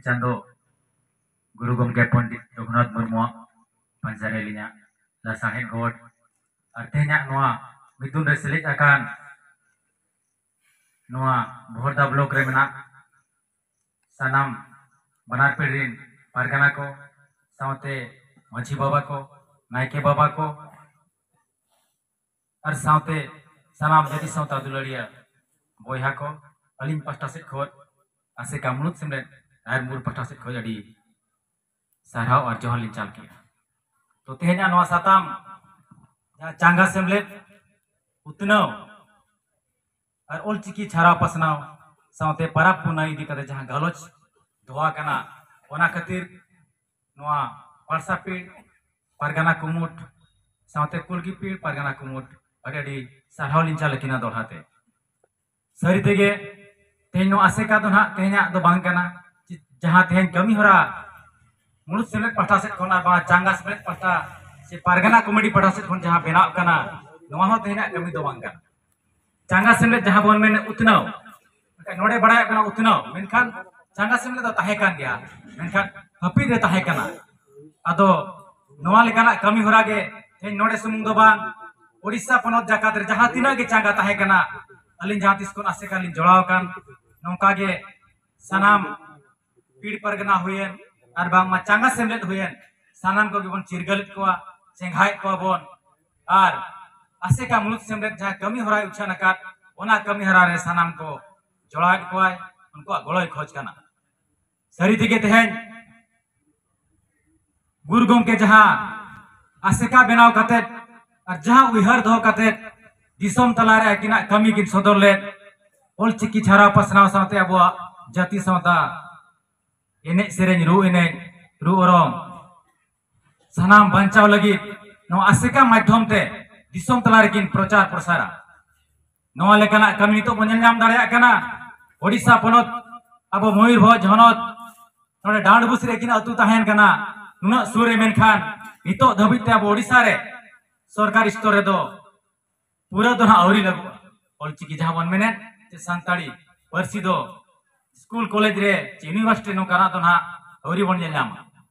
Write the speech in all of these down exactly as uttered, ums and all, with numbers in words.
ᱪᱟᱸᱫᱚ ᱜᱩᱨᱩ ᱜᱚᱢᱠᱮ ᱯᱚᱱᱰᱤᱛ ᱨᱚᱜᱷᱩᱱᱟᱛᱷ ᱢᱩᱨᱢᱩᱣᱟᱜ ᱯᱟᱸᱡᱟ ᱨᱮ ᱟᱹᱞᱤᱧᱟᱜ ᱞᱟᱥᱟᱲᱦᱮᱫ ᱜᱚᱰ ᱟᱨ ᱛᱮᱦᱮᱧᱟᱜ ᱱᱚᱣᱟ ᱢᱤᱫᱩᱱ ᱨᱮ ᱥᱮᱞᱮᱫ ᱟᱠᱟᱱ ᱱᱚᱣᱟ ᱵᱚᱦᱚᱲᱫᱟ ᱵᱞᱚᱠ ᱨᱮ ᱢᱮᱱᱟᱜ ᱥᱟᱱᱟᱢ ᱵᱟᱱᱟᱨ ᱯᱤᱲ ᱨᱤᱱ ᱯᱟᱨᱜᱟᱱᱟ ᱠᱚ, ᱥᱟᱶᱛᱮ ᱢᱟᱹᱡᱷᱤ ᱵᱟᱵᱟ ᱠᱚ, ᱱᱟᱭᱠᱮ ᱵᱟᱵᱟ ᱠᱚ, ᱟᱨ ᱥᱟᱶᱛᱮ ᱥᱟᱱᱟᱢ ᱡᱟᱹᱛᱤ ᱥᱟᱶᱛᱟ ᱫᱩᱞᱟᱹᱲᱤᱭᱟᱹ ᱵᱚᱭᱦᱟ ᱠᱚ, ᱟᱹᱞᱤᱧ ᱯᱟᱦᱴᱟ ᱥᱮᱫ ᱠᱷᱚᱱ ᱟᱥᱮᱠᱟ ᱢᱩᱬᱩᱫ ᱥᱮᱢᱞᱮᱫ ᱨᱟᱭᱨᱚᱝᱯᱩᱨ ᱯᱟᱦᱴᱟ ᱥᱮᱫ ᱠᱷᱚᱱ ᱟᱹᱰᱤ ᱥᱟᱨᱦᱟᱣ ᱟᱨ ᱡᱚᱦᱟᱨ ᱞᱤᱧ ᱪᱟᱞ ᱠᱮᱫᱼᱟ᱾ ᱛᱚ, ᱛᱮᱦᱮᱧᱟᱜ ᱱᱚᱣᱟ ᱥᱟᱛᱟᱢ ᱡᱟᱦᱟᱸ ᱪᱟᱸᱜᱟ ᱥᱮᱢᱞᱮᱫ ᱩᱛᱱᱟᱹᱣ ᱟᱨ ᱚᱞᱪᱤᱠᱤ ᱪᱷᱟᱨᱟᱣ ᱯᱟᱥᱱᱟᱣ ᱥᱟᱶᱛᱮ ᱯᱟᱨᱟᱵᱽ ᱯᱩᱱᱟᱹᱭ ᱤᱫᱤ ᱠᱟᱛᱮ ᱡᱟᱦᱟᱸ ᱜᱟᱞᱚᱪ ᱫᱚᱦᱚ ᱟᱠᱟᱱᱟ, ᱚᱱᱟ ᱠᱷᱟᱹᱛᱤᱨ ᱱᱚᱣᱟ ᱯᱟᱲᱥᱟ ᱯᱤᱲ ᱯᱟᱨᱜᱟᱱᱟ ᱠᱩᱢᱩᱴ ᱥᱟᱶᱛᱮ ᱠᱩᱞᱜᱤ ᱯᱤᱲ ᱯᱟᱨᱜᱟᱱᱟ ᱠᱩᱢᱩᱴ ᱟᱹᱰᱤ ᱟᱹᱰᱤ ᱥᱟᱨᱦᱟᱣ ᱞᱤᱧ ᱪᱟᱞ ᱟᱹᱠᱤᱱᱟ ᱫᱚᱦᱲᱟ ᱛᱮ᱾ ᱥᱟᱹᱨᱤ ᱛᱮᱜᱮ ᱛᱮᱦᱮᱧ ᱱᱚᱣᱟ ᱟᱥᱮᱠᱟ ᱫᱚ ᱱᱟᱦᱟᱜ ᱛᱮᱦᱮᱧᱟᱜ ᱫᱚ ᱵᱟᱝ ᱠᱟᱱᱟ, ᱡᱟᱦᱟᱸ ᱛᱮᱦᱮᱧ ᱠᱟᱹᱢᱤ ᱦᱚᱨᱟ ᱢᱩᱬᱩᱫ ᱥᱮᱢᱞᱮᱫ ᱯᱟᱦᱴᱟ ᱥᱮᱫ ᱠᱷᱚᱱ ᱟᱨ ᱵᱟᱝ ᱪᱟᱸᱜᱟ ᱥᱮᱢᱞᱮᱫ ᱯᱟᱦᱴᱟ ᱥᱮ ᱯᱟᱨᱜᱟᱱᱟ ᱠᱚᱢᱤᱴᱤ ᱯᱟᱦᱴᱟ ᱥᱮᱫ ᱠᱷᱚᱱ ᱡᱟᱦᱟᱸ ᱵᱮᱱᱟᱣ ᱠᱟᱱᱟ, ᱱᱚᱣᱟ ᱦᱚᱸ ᱛᱮᱦᱮᱧᱟᱜ ᱠᱟᱹᱢᱤ ᱫᱚ ᱵᱟᱝ ᱠᱟᱱᱟ᱾ ᱪᱟᱸᱜᱟ ᱥᱮᱢᱞᱮᱫ ᱡᱟᱦᱟᱸ ᱵᱚᱱ ᱢᱮᱱᱮᱫ ᱩᱛᱱᱟᱹᱣ, ᱱᱚᱰᱮ ᱵᱟᱲᱟᱭᱚᱜ ᱠᱟᱱᱟ ᱩᱛᱱᱟᱹᱣ, ᱢᱮᱱᱠᱷᱟᱱ ᱪᱟᱸᱜᱟ ᱥᱮᱢᱞᱮᱫ ᱫᱚ ᱛᱟᱦᱮᱸ ᱠᱟᱱ ᱜᱮᱭᱟ, ᱢᱮᱱᱠᱷᱟᱱ ᱦᱟᱹᱯᱤᱫ ᱨᱮ ᱛᱟᱦᱮᱸ ᱠᱟᱱᱟ᱾ ᱟᱫᱚ ᱱᱚᱣᱟ ᱞᱮᱠᱟᱱᱟᱜ ᱠᱟᱹᱢᱤ ᱦᱚᱨᱟ ᱜᱮ ᱛᱮᱦᱮᱧ ᱱᱚᱰᱮ ᱥᱩᱢᱩᱝ ᱫᱚ ᱵᱟᱝ, ᱳᱰᱤᱥᱟ ᱯᱚᱱᱚᱛ ᱡᱟᱠᱟᱛ ᱨᱮ ᱡᱟᱦᱟᱸ ᱛᱤᱱᱟᱹᱜ ᱜᱮ ᱪᱟᱸᱜᱟ ᱛᱟᱦᱮᱸ ᱠᱟᱱᱟ, ᱟᱹᱞᱤᱧ ᱡᱟᱦᱟᱸ ᱛᱤᱥ ᱠᱷᱚᱱ ᱟᱥᱮᱠᱟ ᱞᱤᱧ ᱡᱚᱲᱟᱣ ᱟᱠᱟᱱ, ᱱᱚᱝᱠᱟ ᱜᱮ ᱥᱟᱱᱟᱢ ᱯᱤᱲ ᱯᱟᱨᱜᱟᱱᱟ ᱦᱩᱭᱮᱱ ᱟᱨ ᱵᱟᱝᱢᱟ ᱪᱟᱸᱜᱟ ᱥᱮᱢᱞᱮᱫ ᱦᱩᱭᱮᱱ, ᱥᱟᱱᱟᱢ ᱠᱚᱜᱮ ᱵᱚᱱ ᱪᱤᱨᱜᱟᱹᱞᱮᱫ ᱠᱚᱣᱟ, ᱪᱮᱸᱜᱷᱟᱭᱮᱫ ᱠᱚᱣᱟ ᱵᱚᱱ᱾ ᱟᱨ ᱟᱥᱮᱠᱟ ᱢᱩᱬᱩᱫ ᱥᱮᱢᱞᱮᱫ ᱡᱟᱦᱟᱸ ᱠᱟᱹᱢᱤ ᱦᱚᱨᱟᱭ ᱩᱪᱷᱟᱹᱱ ᱟᱠᱟᱫ, ᱚᱱᱟ ᱠᱟᱹᱢᱤ ᱦᱚᱨᱟ ᱨᱮ ᱥᱟᱱᱟᱢ ᱠᱚ ᱡᱚᱲᱟᱣᱮᱫ ᱠᱚᱣᱟᱭ, ᱩᱱᱠᱩᱣᱟᱜ ᱜᱚᱲᱚᱭ ᱠᱷᱚᱡᱽ ᱠᱟᱱᱟ᱾ ᱥᱟᱹᱨᱤ ᱛᱮᱜᱮ ᱛᱮᱦᱮᱧ ᱜᱩᱨᱩ ᱜᱚᱢᱠᱮ ᱡᱟᱦᱟᱸ ᱟᱥᱮᱠᱟ ᱵᱮᱱᱟᱣ ᱠᱟᱛᱮᱫ ᱟᱨ ᱡᱟᱦᱟᱸ ᱩᱭᱦᱟᱹᱨ ᱫᱚᱦᱚ ᱠᱟᱛᱮᱫ ᱫᱤᱥᱚᱢ ᱛᱟᱞᱟᱨᱮ ᱟᱹᱠᱤᱱᱟᱜ ᱠᱟᱹᱢᱤ ᱠᱤᱱ ᱥᱚᱫᱚᱨ ᱞᱮᱫ, ᱚᱞᱪᱤᱠᱤ ᱪᱷᱟᱨᱟᱣ ᱯᱟᱥᱱᱟᱣ ᱥᱟᱶᱛᱮ ᱟᱵᱚᱣᱟᱜ ᱡᱟᱹᱛᱤ ᱥᱟᱶᱛᱟ ᱮᱱᱮᱡ ᱥᱮᱨᱮᱧ, ᱨᱩ ᱮᱱᱮᱡ, ᱨᱩ ᱚᱨᱚᱝ ᱥᱟᱱᱟᱢ ᱵᱟᱧᱪᱟᱣ ᱞᱟᱹᱜᱤᱫ ᱱᱚᱣᱟ ᱟᱥᱮᱠᱟ ᱢᱟᱫᱽᱫᱷᱚᱢ ᱛᱮ ᱫᱤᱥᱚᱢ ᱛᱟᱞᱟ ᱨᱮᱠᱤᱱ ᱯᱨᱚᱪᱟᱨ ᱯᱨᱚᱥᱟᱨᱟ᱾ ᱱᱚᱣᱟ ᱞᱮᱠᱟᱱᱟᱜ ᱠᱟᱹᱢᱤ ᱱᱤᱛᱚᱜ ᱵᱚᱱ ᱧᱮᱞ ᱧᱟᱢ ᱫᱟᱲᱮᱭᱟᱜ ᱠᱟᱱᱟ᱾ ᱳᱰᱤᱥᱟ ᱯᱚᱱᱚᱛ, ᱟᱵᱚ ᱢᱚᱭᱩᱨᱵᱷᱚᱸᱡᱽ ᱦᱚᱱᱚᱛ, ᱱᱚᱰᱮ ᱰᱟᱸᱰᱵᱩᱥ ᱨᱮ ᱟᱹᱠᱤᱱᱟᱜ ᱟᱹᱛᱩ ᱛᱟᱦᱮᱱ ᱠᱟᱱᱟ, ᱱᱩᱱᱟᱹᱜ ᱥᱩᱨ ᱨᱮ, ᱢᱮᱱᱠᱷᱟᱱ ᱱᱤᱛᱚᱜ ᱫᱷᱟᱹᱵᱤᱡ ᱛᱮ ᱟᱵᱚ ᱳᱰᱤᱥᱟ ᱨᱮ ᱥᱚᱨᱠᱟᱨ ᱥᱛᱚᱨ ᱨᱮᱫᱚ ᱯᱩᱨᱟᱹ ᱫᱚ ᱱᱟᱦᱟᱜ ᱟᱹᱣᱨᱤ ᱞᱟᱹᱜᱩᱜᱼᱟ᱾ ᱚᱞᱪᱤᱠᱤ ᱡᱟᱦᱟᱸ ᱵᱚᱱ ᱢᱮᱱᱮᱫ, ᱥᱮ ᱥᱟᱱᱛᱟᱲᱤ ᱯᱟᱹᱨᱥᱤ ᱫᱚ ᱥᱠᱩᱞ ᱠᱚᱞᱮᱡᱽ ᱨᱮ ᱪᱮ ᱤᱭᱩᱱᱤᱵᱷᱟᱨᱥᱤᱴᱤ ᱱᱚᱝᱠᱟᱱᱟᱜ ᱫᱚ ᱱᱟᱦᱟᱜ ᱟᱹᱣᱨᱤ ᱵᱚᱱ ᱧᱮᱞ ᱧᱟᱢᱟ᱾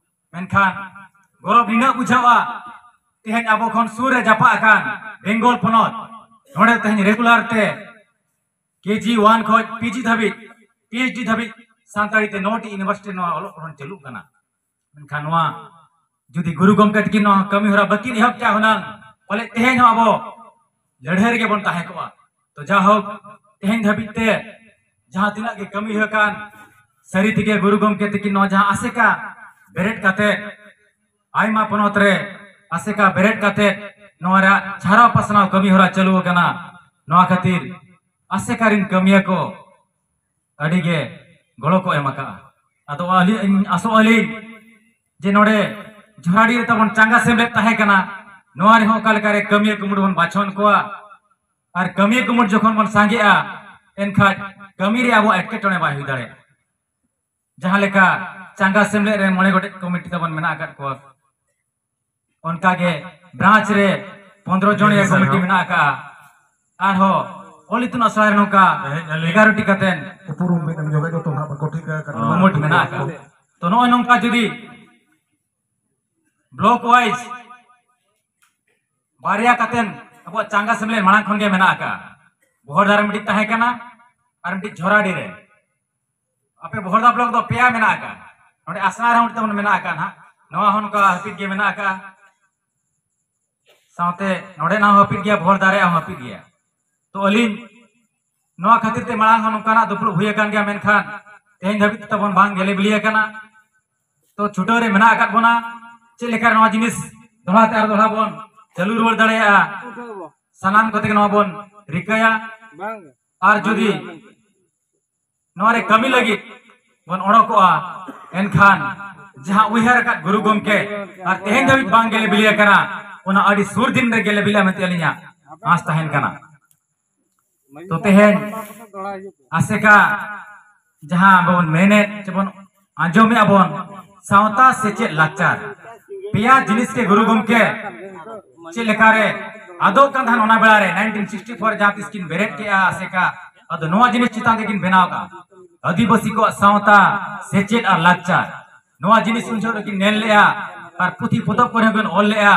ᱢᱮᱱᱠᱷᱟᱱ ᱜᱚᱨᱚᱵᱽ ᱱᱤᱱᱟᱹᱜ ᱵᱩᱡᱷᱟᱹᱜᱼᱟ, ᱛᱮᱦᱮᱧ ᱟᱵᱚ ᱠᱷᱚᱱ ᱥᱩᱨ ᱨᱮ ᱡᱟᱯᱟᱜ ᱟᱠᱟᱱ ᱵᱮᱝᱜᱚᱞ ᱯᱚᱱᱚᱛ, ᱱᱚᱰᱮ ᱛᱮᱦᱮᱧ ᱨᱮᱜᱩᱞᱟᱨ ᱛᱮ ᱠᱮ ᱡᱤ ᱳᱣᱟᱱ ᱠᱷᱚᱱ ᱯᱤ ᱡᱤ ᱫᱷᱟᱹᱵᱤᱡ, ᱯᱤ ᱮᱭᱤᱪ ᱰᱤ ᱫᱷᱟᱹᱵᱤᱡ ᱥᱟᱱᱛᱟᱲᱤ ᱛᱮ ᱱᱚ ᱴᱤ ᱤᱭᱩᱱᱤᱵᱷᱟᱨᱥᱤᱴᱤ ᱱᱚᱣᱟ ᱚᱞᱚᱜ ᱯᱟᱲᱦᱟᱣ ᱪᱟᱹᱞᱩᱜ ᱠᱟᱱᱟ᱾ ᱢᱮᱱᱠᱷᱟᱱ ᱱᱚᱣᱟ ᱡᱩᱫᱤ ᱜᱩᱨᱩ ᱜᱚᱢᱠᱮ ᱛᱟᱹᱠᱤᱱ ᱱᱚᱣᱟ ᱠᱟᱹᱢᱤ ᱦᱚᱨᱟ ᱵᱟᱹᱠᱤᱱ ᱮᱦᱚᱵ ᱠᱮᱭᱟ ᱦᱩᱱᱟᱹᱝ, ᱯᱟᱞᱮ ᱛᱮᱦᱮᱧ ᱦᱚᱸ ᱟᱵᱚ ᱞᱟᱹᱲᱦᱟᱹᱭ ᱨᱮᱜᱮ ᱵᱚᱱ ᱛᱟᱦᱮᱸ ᱠᱚᱜᱼᱟ᱾ ᱛᱚ ᱡᱟᱭᱦᱳᱠ, ᱛᱮᱦᱮᱧ ᱫᱷᱟᱹᱵᱤᱡ ᱛᱮ ᱡᱟᱦᱟᱸ ᱛᱤᱱᱟᱹᱜ ᱜᱮ ᱠᱟᱹᱢᱤ ᱦᱩᱭ ᱟᱠᱟᱱ, ᱥᱟᱹᱨᱤ ᱛᱮᱜᱮ ᱜᱩᱨᱩ ᱜᱚᱢᱠᱮ ᱛᱟᱹᱠᱤᱱ ᱱᱚᱣᱟ ᱡᱟᱦᱟᱸ ᱟᱥᱮᱠᱟ ᱵᱮᱨᱮᱫ ᱠᱟᱛᱮ, ᱟᱭᱢᱟ ᱯᱚᱱᱚᱛ ᱨᱮ ᱟᱥᱮᱠᱟ ᱵᱮᱨᱮᱫ ᱠᱟᱛᱮ ᱱᱚᱣᱟ ᱨᱮᱭᱟᱜ ᱪᱷᱟᱨᱟᱣ ᱯᱟᱥᱱᱟᱣ ᱠᱟᱹᱢᱤ ᱦᱚᱨᱟ ᱪᱟᱹᱞᱩ ᱟᱠᱟᱱᱟ᱾ ᱱᱚᱣᱟ ᱠᱷᱟᱹᱛᱤᱨ ᱟᱥᱮᱠᱟ ᱨᱤᱱ ᱠᱟᱹᱢᱤᱭᱟᱹ ᱠᱚ ᱟᱹᱰᱤ ᱜᱮ ᱜᱚᱲᱚ ᱠᱚ ᱮᱢ ᱟᱠᱟᱫᱼᱟ᱾ ᱟᱫᱚ ᱟᱹᱞᱤᱧ ᱟᱥᱚᱜ ᱟᱹᱞᱤᱧ ᱡᱮ ᱱᱚᱰᱮ ᱡᱷᱚᱨᱟᱰᱤ ᱨᱮ ᱛᱟᱵᱚᱱ ᱪᱟᱸᱜᱟ ᱥᱮᱢᱞᱮᱫ ᱛᱟᱦᱮᱸ ᱠᱟᱱᱟ, ᱱᱚᱣᱟ ᱨᱮᱦᱚᱸ ᱚᱠᱟ ᱞᱮᱠᱟᱨᱮ ᱠᱟᱹᱢᱤᱭᱟᱹ ᱠᱩᱢᱩᱴ ᱵᱚᱱ ᱵᱟᱪᱷᱚᱱ ᱠᱚᱣᱟ᱾ ᱟᱨ ᱠᱟᱹᱢᱤᱭᱟᱹ ᱠᱩᱢᱩᱴ ᱡᱚᱠᱷᱚᱱ ᱵᱚᱱ ᱥᱟᱸᱜᱮᱜᱼᱟ, ᱮᱱᱠᱷᱟᱡ ᱠᱟᱹᱢᱤ ᱨᱮ ᱟᱵᱚᱣᱟᱜ ᱮᱴᱠᱮᱴᱚᱬᱮ ᱵᱟᱭ ᱦᱩᱭ ᱫᱟᱲᱮᱭᱟᱜᱼᱟ᱾ ᱡᱟᱦᱟᱸ ᱞᱮᱠᱟ ᱪᱟᱸᱜᱟ ᱥᱮᱢᱞᱮᱫ ᱨᱮ ᱢᱚᱬᱮ ᱜᱚᱴᱮᱡ ᱠᱚᱢᱤᱴᱤ ᱛᱟᱵᱚᱱ ᱢᱮᱱᱟᱜ ᱟᱠᱟᱫ ᱠᱚᱣᱟ, ᱚᱱᱠᱟᱜᱮ ᱵᱨᱟᱧᱪ ᱨᱮ ᱯᱚᱱᱫᱽᱨᱚ ᱡᱚᱱᱤᱭᱟ ᱠᱚᱢᱤᱴᱤ ᱢᱮᱱᱟᱜ ᱟᱠᱟᱫᱼᱟ᱾ ᱟᱨᱦᱚᱸ ᱚᱞ ᱤᱛᱩᱱ ᱟᱥᱲᱟ ᱨᱮ ᱱᱚᱝᱠᱟ ᱛᱮᱦᱮᱧ ᱟᱹᱞᱤᱧ ᱮᱜᱟᱨᱚ ᱴᱤ ᱠᱟᱛᱮᱱ ᱩᱯᱨᱩᱢ ᱵᱤᱱ ᱮᱢ ᱧᱚᱜᱟ, ᱡᱚᱛᱚ ᱱᱟᱦᱟᱜ ᱵᱟᱠᱚ ᱴᱷᱤᱠᱟ ᱟᱠᱟᱫ ᱠᱚᱢᱤᱴᱤ ᱢᱮᱱᱟᱜ ᱟᱠᱟᱫᱼᱟ᱾ ᱛᱚ ᱱᱚᱜᱼᱚᱭ ᱱᱚᱝᱠᱟ ᱡᱩᱫᱤ ᱵᱞᱚᱠ ᱣᱟᱭᱤᱡ ᱵᱟᱨᱭᱟ ᱠᱟᱛᱮᱱ ᱟᱵᱚᱣᱟᱜ ᱪᱟᱸᱜᱟ ᱥᱮᱢᱞᱮᱫ ᱢᱟᱲᱟᱝ ᱠᱷᱚᱱ ᱜᱮ ᱢᱮᱱᱟᱜ ᱟᱠᱟᱫᱼᱟ᱾ ᱵᱚᱦᱚᱲᱫᱟ ᱨᱮ ᱢᱤᱫᱴᱤᱡ ᱛᱟᱦᱮᱸ ᱠᱟᱱᱟ ᱟᱨ ᱢᱤᱫᱴᱤᱡ ᱡᱷᱚᱨᱟᱰᱤ ᱨᱮ᱾ ᱟᱯᱮ ᱵᱚᱦᱚᱲᱫᱟ ᱵᱞᱚᱠ ᱫᱚ ᱯᱮᱭᱟ ᱢᱮᱱᱟᱜ ᱟᱠᱟᱫᱼᱟ, ᱱᱚᱰᱮ ᱟᱥᱱᱟ ᱨᱮᱦᱚᱸ ᱢᱤᱫᱴᱟᱝ ᱢᱮᱱᱟᱜ ᱟᱠᱟᱫᱼᱟ ᱱᱟᱦᱟᱜ, ᱱᱚᱣᱟ ᱦᱚᱸ ᱱᱚᱝᱠᱟ ᱦᱟᱹᱯᱤᱫ ᱜᱮ ᱢᱮᱱᱟᱜ ᱟᱠᱟᱫᱼᱟ᱾ ᱥᱟᱶᱛᱮ ᱱᱚᱰᱮᱱᱟᱜ ᱦᱚᱸ ᱦᱟᱹᱯᱤᱫ ᱜᱮᱭᱟ, ᱵᱚᱦᱚᱲᱫᱟ ᱨᱮᱭᱟᱜ ᱦᱚᱸ ᱦᱟᱹᱯᱤᱫ ᱜᱮᱭᱟ᱾ ᱛᱚ ᱟᱹᱞᱤᱧ ᱱᱚᱣᱟ ᱠᱷᱟᱹᱛᱤᱨ ᱛᱮ ᱢᱟᱲᱟᱝ ᱦᱚᱸ ᱱᱚᱝᱠᱟᱱᱟᱜ ᱫᱩᱯᱲᱩᱵ ᱦᱩᱭ ᱟᱠᱟᱱ ᱜᱮᱭᱟ, ᱢᱮᱱᱠᱷᱟᱱ ᱛᱮᱦᱮᱧ ᱫᱷᱟᱹᱵᱤᱡ ᱛᱮ ᱛᱟᱵᱚᱱ ᱵᱟᱝ ᱜᱮᱞᱮ ᱵᱤᱞᱤ ᱟᱠᱟᱱᱟ᱾ ᱛᱚ ᱪᱷᱩᱴᱟᱹᱣ ᱨᱮ ᱢᱮᱱᱟᱜ ᱟᱠᱟᱫ ᱵᱚᱱᱟ, ᱪᱮᱫ ᱞᱮᱠᱟ ᱱᱚᱣᱟ ᱡᱤᱱᱤᱥ ᱫᱚᱦᱲᱟ ᱛᱮ ᱟᱨ ᱫᱚᱦᱲᱟ ᱵᱚᱱ ᱪᱟᱹᱞᱩ ᱨᱩᱣᱟᱹᱲ ᱫᱟᱲᱮᱭᱟᱜᱼᱟ, ᱥᱟᱱᱟᱢ ᱠᱚᱛᱮ ᱜᱮ ᱱᱚᱣᱟ ᱵᱚᱱ ᱨᱤᱠᱟᱹᱭᱟ᱾ ᱟᱨ ᱡᱩᱫᱤ ᱱᱚᱣᱟ ᱨᱮ ᱠᱟᱹᱢᱤ ᱞᱟᱹᱜᱤᱫ ᱵᱚᱱ ᱚᱰᱚᱠᱚᱜᱼᱟ, ᱮᱱᱠᱷᱟᱱ ᱡᱟᱦᱟᱸ ᱩᱭᱦᱟᱹᱨ ᱟᱠᱟᱫ ᱜᱩᱨᱩ ᱜᱚᱢᱠᱮ ᱟᱨ ᱛᱮᱦᱮᱧ ᱫᱷᱟᱹᱵᱤᱡ ᱵᱟᱝ ᱜᱮᱞᱮ ᱵᱤᱞᱤ ᱟᱠᱟᱱᱟ, ᱚᱱᱟ ᱟᱹᱰᱤ ᱥᱩᱨ ᱫᱤᱱ ᱨᱮ ᱜᱮᱞᱮ ᱵᱤᱞᱤᱜᱼᱟ ᱢᱮᱱᱛᱮ ᱟᱹᱞᱤᱧᱟᱜ ᱟᱸᱥ ᱛᱟᱦᱮᱱ ᱠᱟᱱᱟ᱾ ᱛᱚ ᱛᱮᱦᱮᱧ ᱟᱥᱮᱠᱟ ᱡᱟᱦᱟᱸ ᱵᱚᱱ ᱢᱮᱱᱮᱫ ᱪᱮᱵᱚᱱ ᱟᱸᱡᱚᱢᱮᱫᱼᱟ ᱵᱚᱱ, ᱥᱟᱶᱛᱟ ᱥᱮᱪᱮᱫ ᱞᱟᱠᱪᱟᱨ, ᱯᱮᱭᱟ ᱡᱤᱱᱤᱥ ᱜᱮ ᱜᱩᱨᱩ ᱜᱚᱢᱠᱮ ᱪᱮᱫ ᱞᱮᱠᱟᱨᱮ ᱟᱫᱚᱜ ᱠᱟᱱ ᱛᱟᱦᱮᱱ ᱚᱱᱟ ᱵᱮᱲᱟ ᱨᱮ ᱱᱟᱭᱤᱱᱴᱤᱱ ᱥᱤᱠᱥᱴᱤ ᱯᱷᱳᱨ ᱡᱟᱦᱟᱸ ᱛᱤᱥ ᱠᱤᱱ ᱵᱮᱨᱮᱫ ᱠᱮᱜᱼᱟ ᱟᱥᱮᱠᱟ, ᱟᱫᱚ ᱱᱚᱣᱟ ᱡᱤᱱᱤᱥ ᱪᱮᱛᱟᱱ ᱛᱮᱠᱤᱱ ᱵᱮᱱᱟᱣ ᱠᱟᱜᱼᱟ᱾ ᱟᱹᱫᱤᱵᱟᱹᱥᱤ ᱠᱚᱣᱟᱜ ᱥᱟᱶᱛᱟ, ᱥᱮᱪᱮᱫ ᱟᱨ ᱞᱟᱠᱪᱟᱨ, ᱱᱚᱣᱟ ᱡᱤᱱᱤᱥ ᱩᱱ ᱡᱚᱦᱚᱜ ᱨᱮᱠᱤᱱ ᱧᱮᱞ ᱞᱮᱜᱼᱟ ᱟᱨ ᱯᱩᱛᱷᱤ ᱯᱚᱛᱚᱵ ᱠᱚᱨᱮ ᱦᱚᱸᱠᱤᱱ ᱚᱞ ᱞᱮᱜᱼᱟ᱾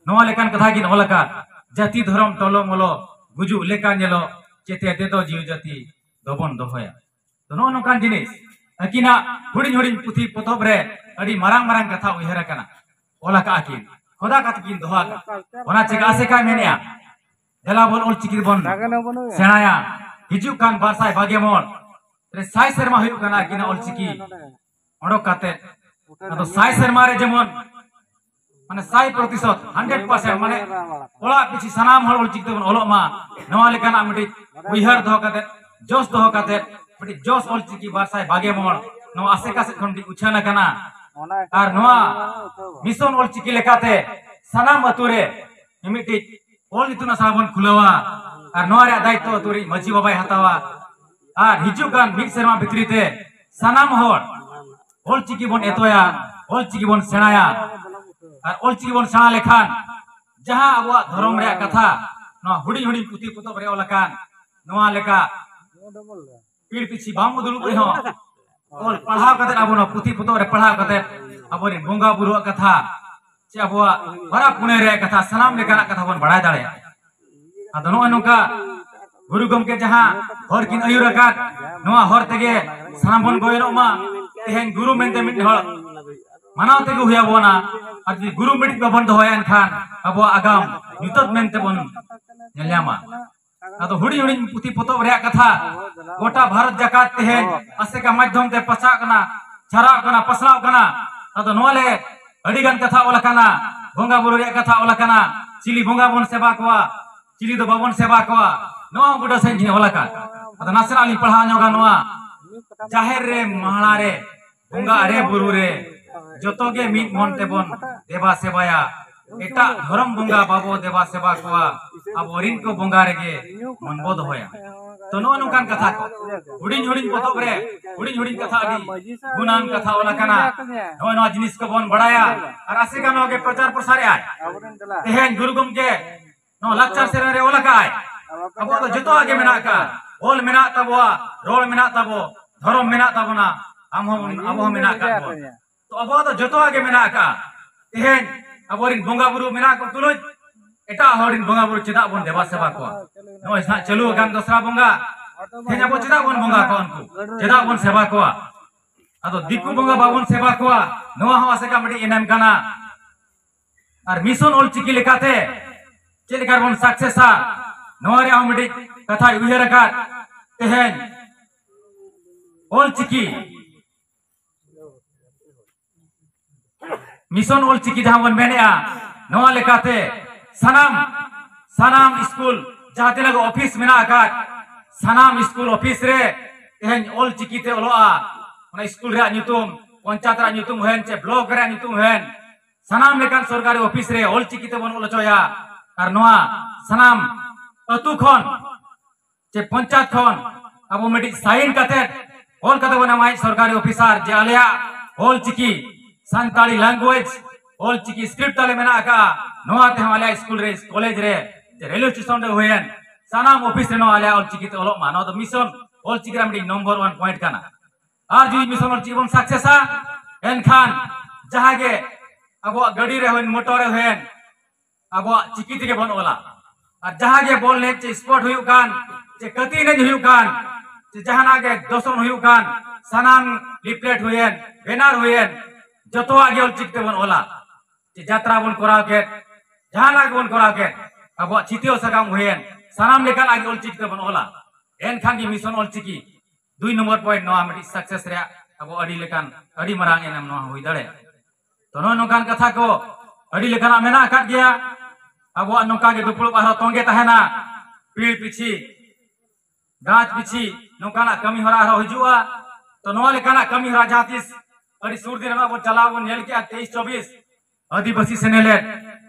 ᱱᱚᱣᱟ ᱞᱮᱠᱟᱱ ᱠᱟᱛᱷᱟ ᱠᱤᱱ ᱚᱞ ᱟᱠᱟᱫ, ᱡᱟᱹᱛᱤ ᱫᱷᱚᱨᱚᱢ ᱴᱚᱞᱚ ᱢᱚᱞᱚ, ᱜᱩᱡᱩᱜ ᱞᱮᱠᱟ ᱧᱮᱞᱚᱜ, ᱪᱮᱛᱮ ᱛᱮᱫᱚ ᱡᱤᱣᱤ ᱡᱟᱹᱛᱤ ᱫᱚᱵᱚᱱ ᱫᱚᱦᱚᱭᱟ᱾ ᱛᱚ, ᱱᱚᱜᱼᱚ ᱱᱚᱝᱠᱟᱱ ᱡᱤᱱᱤᱥ ᱟᱹᱠᱤᱱᱟᱜ ᱦᱩᱰᱤᱧ ᱦᱩᱰᱤᱧ ᱯᱩᱛᱷᱤ ᱯᱚᱛᱚᱵ ᱨᱮ ᱟᱹᱰᱤ ᱢᱟᱨᱟᱝ ᱢᱟᱨᱟᱝ ᱠᱟᱛᱷᱟ ᱩᱭᱦᱟᱹᱨ ᱟᱠᱟᱱᱟ, ᱚᱞ ᱟᱠᱟᱫ ᱟᱹᱠᱤᱱ, ᱠᱷᱚᱫᱟ ᱠᱟᱛᱮ ᱠᱤᱱ ᱫᱚᱦᱚ ᱟᱠᱟᱫ᱾ ᱚᱱᱟ ᱪᱮᱠᱟ ᱟᱥᱮᱠᱟᱭ ᱢᱮᱱᱮᱜᱼᱟ, ᱫᱮᱞᱟ ᱵᱚᱱ ᱚᱞ ᱪᱤᱠᱤ ᱵᱚᱱ ᱥᱮᱬᱟᱭᱟ᱾ ᱦᱤᱡᱩᱜ ᱠᱟᱱ ᱵᱟᱨ ᱥᱟᱭ ᱵᱟᱜᱮ ᱢᱚᱬ ᱨᱮ ᱥᱟᱭ ᱥᱮᱨᱢᱟ ᱦᱩᱭᱩᱜ ᱠᱟᱱᱟ ᱟᱹᱠᱤᱱᱟᱜ ᱚᱞ ᱪᱤᱠᱤ ᱚᱰᱚᱠ ᱠᱟᱛᱮ᱾ ᱟᱫᱚ ᱥᱟᱭ ᱥᱮᱨᱢᱟ ᱨᱮ ᱡᱮᱢᱚᱱ, ᱢᱟᱱᱮ, ᱥᱟᱭ ᱯᱨᱚᱛᱤᱥᱚᱛ, ᱦᱟᱱᱰᱨᱮᱰ ᱯᱟᱨᱥᱮᱱᱴ, ᱢᱟᱱᱮ, ᱚᱲᱟᱜ ᱯᱤᱪᱷᱤ ᱥᱟᱱᱟᱢ ᱦᱚᱲ ᱚᱞ ᱪᱤᱠᱤ ᱛᱮᱵᱚᱱ ᱚᱞᱚᱜ ᱢᱟ, ᱱᱚᱣᱟ ᱞᱮᱠᱟᱱᱟᱜ ᱢᱤᱫᱴᱤᱡ ᱩᱭᱦᱟᱹᱨ ᱫᱚᱦᱚ ᱠᱟᱛᱮ, ᱡᱚᱥ ᱫᱚᱦᱚ ᱠᱟᱛᱮ, ᱢᱤᱫᱴᱤᱡ ᱡᱚᱥ ᱚᱞ ᱪᱤᱠᱤ ᱵᱟᱨ ᱥᱟᱭ ᱵᱟᱜᱮ ᱢᱚᱬ ᱱᱚᱣᱟ ᱟᱥᱮᱠᱟ ᱥᱮᱫ ᱠᱷᱚᱱ ᱢᱤᱫᱴᱤᱡ ᱩᱪᱷᱟᱹᱱ ᱟᱠᱟᱱᱟ᱾ ᱟᱨ ᱱᱚᱣᱟ ᱢᱤᱥᱚᱱ ᱚᱞ ᱪᱤᱠᱤ ᱞᱮᱠᱟᱛᱮ ᱥᱟᱱᱟᱢ ᱟᱹᱛᱩ ᱨᱮ ᱢᱤᱫᱴᱤᱡ ᱚᱞ ᱤᱛᱩᱱ ᱟᱥᱲᱟ ᱵᱚᱱ ᱠᱷᱩᱞᱟᱹᱣᱟ᱾ ᱟᱨ ᱱᱚᱣᱟ ᱨᱮᱭᱟᱜ ᱫᱟᱭᱤᱛᱛᱚ ᱟᱹᱛᱩ ᱨᱤᱡ ᱢᱟᱹᱡᱷᱤ ᱵᱟᱵᱟᱭ ᱦᱟᱛᱟᱣᱟ᱾ ᱟᱨ ᱦᱤᱡᱩᱜ ᱠᱟᱱ ᱢᱤᱫ ᱥᱮᱨᱢᱟ ᱵᱷᱤᱛᱨᱤ ᱛᱮ ᱥᱟᱱᱟᱢ ᱦᱚᱲ ᱚᱞ ᱪᱤᱠᱤ ᱵᱚᱱ ᱮᱛᱚᱭᱟ, ᱚᱞ ᱪᱤᱠᱤ ᱵᱚᱱ ᱥᱮᱬᱟᱭᱟ᱾ ᱟᱨ ᱚᱞ ᱪᱤᱠᱤ ᱵᱚᱱ ᱥᱮᱬᱟ ᱞᱮᱠᱷᱟᱱ ᱡᱟᱦᱟᱸ ᱟᱵᱚᱣᱟᱜ ᱫᱷᱚᱨᱚᱢ ᱨᱮᱭᱟᱜ ᱠᱟᱛᱷᱟ, ᱱᱚᱣᱟ ᱦᱩᱰᱤᱧ ᱦᱩᱰᱤᱧ ᱯᱩᱛᱷᱤ ᱯᱚᱛᱚᱵ ᱨᱮ ᱚᱞ ᱟᱠᱟᱱ, ᱱᱚᱣᱟ ᱞᱮᱠᱟ ᱯᱤᱲ ᱯᱤᱪᱷᱤ ᱵᱟᱝ ᱵᱚ ᱫᱩᱲᱩᱵ ᱨᱮᱦᱚᱸ, ᱚᱞ ᱯᱟᱲᱦᱟᱣ ᱠᱟᱛᱮ, ᱟᱵᱚ ᱱᱚᱣᱟ ᱯᱩᱛᱷᱤ ᱯᱚᱛᱚᱵ ᱨᱮ ᱯᱟᱲᱦᱟᱣ ᱠᱟᱛᱮ, ᱟᱵᱚᱨᱮᱱ ᱵᱚᱸᱜᱟ ᱵᱩᱨᱩᱣᱟᱜ ᱠᱟᱛᱷᱟ, ᱪᱮ ᱟᱵᱚᱣᱟᱜ ᱯᱚᱨᱚᱵᱽ ᱯᱩᱱᱟᱹᱭ ᱨᱮᱭᱟᱜ ᱠᱟᱛᱷᱟ, ᱥᱟᱱᱟᱢ ᱞᱮᱠᱟᱱᱟᱜ ᱠᱟᱛᱷᱟ ᱵᱚᱱ ᱵᱟᱲᱟᱭ ᱫᱟᱲᱮᱭᱟᱜᱼᱟ᱾ ᱟᱫᱚ ᱱᱚᱜᱼᱚᱭ ᱱᱚᱝᱠᱟ ᱜᱩᱨᱩ ᱜᱚᱢᱠᱮ ᱡᱟᱦᱟᱸ ᱦᱚᱨ ᱠᱤᱱ ᱟᱹᱭᱩᱨ ᱟᱠᱟᱫ, ᱱᱚᱣᱟ ᱦᱚᱨ ᱛᱮᱜᱮ ᱥᱟᱱᱟᱢ ᱵᱚᱱ ᱜᱚᱭᱚᱱᱚᱜ ᱢᱟ᱾ ᱛᱮᱦᱮᱧ ᱜᱩᱨᱩ ᱢᱮᱱᱛᱮ ᱢᱤᱫ ᱦᱚᱲ ᱢᱟᱱᱟᱣ ᱛᱮᱜᱮ ᱦᱩᱭ ᱟᱵᱚᱱᱟ᱾ ᱟᱨ ᱡᱩᱫᱤ ᱜᱩᱨᱩ ᱢᱤᱫ ᱵᱟᱵᱚᱱ ᱫᱚᱦᱚᱭᱟ, ᱮᱱᱠᱷᱟᱱ ᱟᱵᱚᱣᱟᱜ ᱟᱜᱟᱢ ᱧᱩᱛᱟᱹᱛ ᱢᱮᱱᱛᱮ ᱵᱚᱱ ᱧᱮᱞ ᱧᱟᱢᱟ᱾ ᱟᱫᱚ ᱦᱩᱰᱤᱧ ᱦᱩᱰᱤᱧ ᱯᱩᱛᱷᱤ ᱯᱚᱛᱚᱵ ᱨᱮᱭᱟᱜ ᱠᱟᱛᱷᱟ ᱜᱚᱴᱟ ᱵᱷᱟᱨᱚᱛ ᱡᱟᱠᱟᱛ ᱛᱮᱦᱮᱧ ᱟᱥᱮᱠᱟ ᱢᱟᱫᱽᱫᱷᱚᱢ ᱛᱮ ᱯᱟᱥᱱᱟᱜ ᱠᱟᱱᱟ, ᱪᱷᱟᱨᱟᱜ ᱠᱟᱱᱟ, ᱯᱟᱥᱱᱟᱣ ᱠᱟᱱᱟ᱾ ᱟᱫᱚ ᱱᱚᱣᱟ ᱞᱮ ᱟᱹᱰᱤ ᱜᱟᱱ ᱠᱟᱛᱷᱟ ᱚᱞ ᱟᱠᱟᱱᱟ, ᱵᱚᱸᱜᱟ ᱵᱩᱨᱩ ᱨᱮᱭᱟᱜ ᱠᱟᱛᱷᱟ ᱚᱞ ᱟᱠᱟᱱᱟ, ᱪᱤᱞᱤ ᱵᱚᱸᱜᱟ ᱵᱚᱱ ᱥᱮᱵᱟ ᱠᱚᱣᱟ, ᱪᱤᱞᱤ ᱫᱚ ᱵᱟᱵᱚᱱ ᱥᱮᱵᱟ ᱠᱚᱣᱟ, ᱱᱚᱣᱟ ᱦᱚᱸ ᱜᱚᱴᱟ ᱥᱮᱫ ᱜᱮ ᱚᱞ ᱟᱠᱟᱱ᱾ ᱟᱫᱚ ᱱᱟᱥᱮᱱᱟᱜ ᱞᱤᱧ ᱯᱟᱲᱦᱟᱣ ᱧᱚᱜᱟ ᱱᱚᱣᱟ ᱡᱟᱦᱮᱨ ᱨᱮ, ᱢᱟᱦᱲᱟ ᱨᱮ, ᱵᱚᱸᱜᱟ ᱨᱮ, ᱵᱩᱨᱩ ᱨᱮ, ᱡᱚᱛᱚ ᱜᱮ ᱢᱤᱫ ᱢᱚᱱ ᱛᱮᱵᱚᱱ ᱫᱮᱵᱟ ᱥᱮᱵᱟᱭᱟ᱾ ᱮᱴᱟᱜ ᱫᱷᱚᱨᱚᱢ ᱵᱚᱸᱜᱟ ᱵᱟᱵᱚ ᱫᱮᱵᱟ ᱥᱮᱵᱟ ᱠᱚᱣᱟ, ᱟᱵᱚᱨᱤᱱ ᱠᱚ ᱵᱚᱸᱜᱟ ᱨᱮᱜᱮ ᱢᱚᱱ ᱵᱚ ᱫᱚᱦᱚᱭᱟ᱾ ᱛᱚ, ᱱᱚᱜᱼᱚ ᱱᱚᱝᱠᱟᱱ ᱠᱟᱛᱷᱟ ᱠᱚ, ᱦᱩᱰᱤᱧ ᱦᱩᱰᱤᱧ ᱯᱚᱛᱚᱵ ᱨᱮ ᱦᱩᱰᱤᱧ ᱦᱩᱰᱤᱧ ᱠᱟᱛᱷᱟ, ᱟᱹᱰᱤ ᱜᱩᱱᱟᱱ ᱠᱟᱛᱷᱟ ᱚᱞ ᱟᱠᱟᱱᱟ᱾ ᱱᱚᱜᱼᱚᱭ ᱱᱚᱣᱟ ᱡᱤᱱᱤᱥ ᱠᱚᱵᱚᱱ ᱵᱟᱲᱟᱭᱟ ᱟᱨ ᱟᱥᱮᱠᱟ ᱱᱚᱣᱟ ᱜᱮ ᱯᱨᱚᱪᱟᱨ ᱯᱨᱚᱥᱟᱨᱮᱜᱼᱟᱭ᱾ ᱛᱮᱦᱮᱧ ᱜᱩᱨᱩ ᱜᱚᱢᱠᱮ ᱱᱚᱣᱟ ᱞᱟᱠᱪᱟᱨ ᱥᱮᱨᱮᱧ ᱨᱮ ᱚᱞ ᱟᱠᱟᱫᱼᱟᱭ, ᱟᱵᱚᱣᱟᱜ ᱫᱚ ᱡᱚᱛᱚᱣᱟᱜ ᱜᱮ ᱢᱮᱱᱟᱜ ᱟᱠᱟᱫ, ᱚᱞ ᱢᱮᱱᱟᱜ ᱛᱟᱵᱚᱣᱟ, ᱨᱚᱲ ᱢᱮᱱᱟᱜ ᱛᱟᱵᱚ, ᱫᱷᱚᱨᱚᱢ ᱢᱮᱱᱟᱜ ᱛᱟᱵᱚᱱᱟ, ᱟᱢ ᱦᱚᱸ ᱟᱵᱚ ᱦᱚᱸ ᱢᱮᱱᱟᱜ ᱟᱠᱟᱫ ᱵᱚᱱ᱾ ᱛᱚ ᱟᱵᱚᱣᱟᱜ ᱫᱚ ᱡᱚᱛᱚᱣᱟᱜ ᱜᱮ ᱢᱮᱱᱟᱜ ᱟᱠᱟᱫᱼᱟ᱾ ᱛᱮᱦᱮᱧ ᱟᱵᱚᱨᱮᱱ ᱵᱚᱸᱜᱟ ᱵᱩᱨᱩ ᱢᱮᱱᱟᱜ ᱠᱚ ᱛᱩᱞᱩᱡ ᱮᱴᱟᱜ ᱦᱚᱲ ᱨᱮᱱ ᱵᱚᱸᱜᱟ ᱵᱩᱨᱩ ᱪᱮᱫᱟᱜ ᱵᱚᱱ ᱫᱮᱵᱟ ᱥᱮᱵᱟ ᱠᱚᱣᱟ? ᱱᱚᱜᱼᱚᱭ ᱱᱟᱦᱟᱜ ᱪᱟᱹᱞᱩ ᱟᱠᱟᱱ ᱫᱚᱥᱨᱟ ᱵᱚᱸᱜᱟ, ᱛᱮᱦᱮᱧ ᱟᱵᱚ ᱪᱮᱫᱟᱜ ᱵᱚᱱ ᱵᱚᱸᱜᱟ ᱠᱚᱣᱟ? ᱩᱱᱠᱩ ᱪᱮᱫᱟᱜ ᱵᱚᱱ ᱥᱮᱵᱟ ᱠᱚᱣᱟ? ᱟᱫᱚ ᱫᱤᱠᱩ ᱵᱚᱸᱜᱟ ᱵᱟᱵᱚᱱ ᱥᱮᱵᱟ ᱠᱚᱣᱟ, ᱱᱚᱣᱟ ᱦᱚᱸ ᱟᱥᱮᱠᱟ ᱢᱤᱫᱴᱤᱡ ᱮᱱᱮᱢ ᱠᱟᱱᱟ᱾ ᱟᱨ ᱢᱤᱥᱚᱱ ᱚᱞᱪᱤᱠᱤ ᱞᱮᱠᱟᱛᱮ ᱪᱮᱫ ᱞᱮᱠᱟ ᱵᱚᱱ ᱥᱟᱠᱥᱮᱥᱟ, ᱱᱚᱣᱟ ᱨᱮᱭᱟᱜ ᱦᱚᱸ ᱢᱤᱫᱴᱤᱡ ᱠᱟᱛᱷᱟᱭ ᱩᱭᱦᱟᱹᱨ ᱟᱠᱟᱫ᱾ ᱛᱮᱦᱮᱧ ᱚᱞᱪᱤᱠᱤ, ᱢᱤᱥᱚᱱ ᱚᱞᱪᱤᱠᱤ ᱡᱟᱦᱟᱸ ᱵᱚᱱ ᱢᱮᱱᱮᱫᱼᱟ, ᱱᱚᱣᱟ ᱞᱮᱠᱟᱛᱮ ᱥᱟᱱᱟᱢ ᱥᱟᱱᱟᱢ ᱥᱠᱩᱞ, ᱡᱟᱦᱟᱸ ᱛᱤᱱᱟᱹᱜ ᱚᱯᱷᱤᱥ ᱢᱮᱱᱟᱜ ᱟᱠᱟᱫ, ᱥᱟᱱᱟᱢ ᱥᱠᱩᱞ ᱚᱯᱷᱤᱥ ᱨᱮ ᱛᱮᱦᱮᱧ ᱚᱞᱪᱤᱠᱤ ᱛᱮ ᱚᱞᱚᱜᱼᱟ᱾ ᱚᱱᱟ ᱥᱠᱩᱞ ᱨᱮᱭᱟᱜ ᱧᱩᱛᱩᱢ, ᱯᱚᱧᱪᱟᱭᱮᱛ ᱨᱮᱭᱟᱜ ᱧᱩᱛᱩᱢ ᱦᱩᱭᱮᱱ ᱪᱮ ᱵᱞᱚᱠ ᱨᱮᱭᱟᱜ ᱧᱩᱛᱩᱢ ᱦᱩᱭᱮᱱ, ᱥᱟᱱᱟᱢ ᱞᱮᱠᱟᱱ ᱥᱚᱨᱠᱟᱨᱤ ᱚᱯᱷᱤᱥ ᱨᱮ ᱚᱞᱪᱤᱠᱤ ᱛᱮᱵᱚᱱ ᱚᱞ ᱦᱚᱪᱚᱭᱟ᱾ ᱟᱨ ᱱᱚᱣᱟ ᱥᱟᱱᱟᱢ ᱟᱹᱛᱩ ᱠᱷᱚᱱ ᱪᱮ ᱯᱚᱧᱪᱟᱭᱮᱛ ᱠᱷᱚᱱ ᱟᱵᱚ ᱢᱤᱫᱴᱤᱡ ᱥᱟᱭᱤᱱ ᱠᱟᱛᱮ ᱚᱞ ᱠᱟᱛᱮ ᱵᱚᱱ ᱮᱢᱟᱭ ᱥᱚᱨᱠᱟᱨᱤ ᱚᱯᱷᱤᱥᱟᱨ ᱡᱮ ᱟᱞᱮᱭᱟᱜ ᱚᱞᱪᱤᱠᱤ ᱥᱟᱱᱛᱟᱲᱤ ᱞᱮᱝᱜᱩᱭᱮᱡᱽ ᱚᱞᱪᱤᱠᱤ ᱥᱠᱨᱤᱯᱴ ᱛᱟᱞᱮ ᱢᱮᱱᱟᱜ ᱟᱠᱟᱫᱼᱟ, ᱱᱚᱣᱟ ᱛᱮᱦᱚᱸ ᱟᱞᱮᱭᱟᱜ ᱥᱠᱩᱞ ᱨᱮ, ᱠᱚᱞᱮᱡᱽ ᱨᱮ, ᱨᱮᱞᱣᱮ ᱥᱴᱮᱥᱚᱱ ᱨᱮ ᱦᱩᱭᱮᱱ, ᱥᱟᱱᱟᱢ ᱚᱯᱷᱤᱥ ᱨᱮ ᱱᱚᱣᱟ ᱟᱞᱮᱭᱟᱜ ᱚᱞᱪᱤᱠᱤ ᱛᱮ ᱚᱞᱚᱜ ᱢᱟ᱾ ᱱᱚᱣᱟ ᱫᱚ ᱢᱤᱥᱚᱱ ᱚᱞᱪᱤᱠᱤ ᱨᱮ ᱢᱤᱫᱴᱤᱡ ᱱᱚᱢᱵᱚᱨ ᱚᱣᱟᱱ ᱯᱚᱭᱮᱱᱴ ᱠᱟᱱᱟ᱾ ᱟᱨ ᱡᱩᱫᱤ ᱢᱤᱥᱚᱱ ᱚᱞᱪᱤᱠᱤ ᱵᱚᱱ ᱥᱟᱠᱥᱮᱥᱟ, ᱮᱱᱠᱷᱟᱱ ᱡᱟᱦᱟᱸ ᱜᱮ ᱟᱵᱚᱣᱟᱜ ᱜᱟᱹᱰᱤ ᱨᱮ ᱦᱩᱭᱮᱱ, ᱢᱚᱴᱚᱨ ᱨᱮ ᱦᱩᱭᱮᱱ, ᱟᱵᱚᱣᱟᱜ ᱪᱤᱠᱤ ᱛᱮᱜᱮ ᱵᱚᱱ ᱚᱞᱟ᱾ ᱟᱨ ᱡᱟᱦᱟᱸ ᱜᱮ ᱵᱚᱞ ᱮᱱᱮᱡ ᱪᱮ ᱥᱯᱳᱨᱴ ᱦᱩᱭᱩᱜ ᱠᱟᱱ, ᱪᱮ ᱠᱟᱹᱛᱤ ᱮᱱᱮᱡ ᱦᱩᱭᱩᱜ ᱠᱟᱱ, ᱪᱮ ᱡᱟᱦᱟᱱᱟᱜ ᱜᱮ ᱫᱚᱥᱚᱱ ᱦᱩᱭᱩᱜ ᱠᱟᱱ, ᱥᱟᱱᱟᱢ ᱞᱤᱯᱞᱮᱴ ᱦᱩᱭᱮᱱ, ᱵᱮᱱᱟᱨ ᱦᱩᱭᱮᱱ, ᱡᱚᱛᱚᱣᱟᱜ ᱜᱮ ᱚᱞᱪᱤᱠᱤ ᱛᱮᱵᱚᱱ ᱚᱞᱟ᱾ ᱪᱮ ᱡᱟᱛᱨᱟ ᱵᱚᱱ ᱠᱚᱨᱟᱣ ᱠᱮᱫ, ᱡᱟᱦᱟᱱᱟᱜ ᱜᱮᱵᱚᱱ ᱠᱚᱨᱟᱣ ᱠᱮᱫ, ᱟᱵᱚᱣᱟᱜ ᱪᱷᱤᱛᱟᱹᱣ ᱥᱟᱠᱟᱢ ᱦᱩᱭᱮᱱ, ᱥᱟᱱᱟᱢ ᱞᱮᱠᱟᱱᱟᱜ ᱜᱮ ᱚᱞᱪᱤᱠᱤ ᱛᱮᱵᱚᱱ ᱚᱞᱟ᱾ ᱮᱱᱠᱷᱟᱱ ᱜᱮ ᱢᱤᱥᱚᱱ ᱚᱞᱪᱤᱠᱤ ᱫᱩᱭ ᱱᱚᱢᱵᱚᱨ ᱯᱚᱭᱮᱱᱴ ᱱᱚᱣᱟ ᱢᱤᱫᱴᱤᱡ ᱥᱟᱠᱥᱮᱥ ᱨᱮᱭᱟᱜ ᱟᱵᱚ ᱟᱹᱰᱤ ᱞᱮᱠᱟᱱ, ᱟᱹᱰᱤ ᱢᱟᱨᱟᱝ ᱮᱱᱮᱢ ᱱᱚᱣᱟ ᱦᱩᱭ ᱫᱟᱲᱮᱭᱟᱜᱼᱟ᱾ ᱛᱚ ᱱᱚᱜᱼᱚᱭ ᱱᱚᱝᱠᱟᱱ ᱠᱟᱛᱷᱟ ᱠᱚ ᱟᱹᱰᱤ ᱞᱮᱠᱟᱱᱟᱜ ᱢᱮᱱᱟᱜ ᱟᱠᱟᱫ ᱜᱮᱭᱟ᱾ ᱟᱵᱚᱣᱟᱜ ᱱᱚᱝᱠᱟ ᱜᱮ ᱫᱩᱯᱲᱩᱵ ᱟᱨᱦᱚᱸ ᱛᱚᱸᱜᱮ ᱛᱟᱦᱮᱱᱟ, ᱯᱤᱲ ᱯᱤᱪᱷᱤ, ᱜᱟᱸᱪ ᱯᱤᱪᱷᱤ ᱱᱚᱝᱠᱟᱱᱟᱜ ᱠᱟᱹᱢᱤ ᱦᱚᱨᱟ ᱟᱨᱦᱚᱸ ᱦᱤᱡᱩᱜᱼᱟ᱾ ᱛᱚ ᱱᱚᱣᱟ ᱞᱮᱠᱟᱱᱟᱜ ᱠᱟᱹᱢᱤ ᱦᱚᱨᱟ ᱡᱟᱦᱟᱸ ᱛᱤᱥ ᱟᱹᱰᱤ ᱥᱩᱨ ᱫᱤᱱ ᱨᱮᱱᱟᱜ ᱵᱚᱱ ᱪᱟᱞᱟᱣ ᱵᱚᱱ ᱧᱮᱞ ᱠᱮᱜᱼᱟ, ᱛᱮᱭᱤᱥ ᱪᱚᱵᱵᱤᱥ ᱟᱹᱫᱤᱵᱟᱹᱥᱤ ᱥᱮᱱᱮᱞᱮᱫ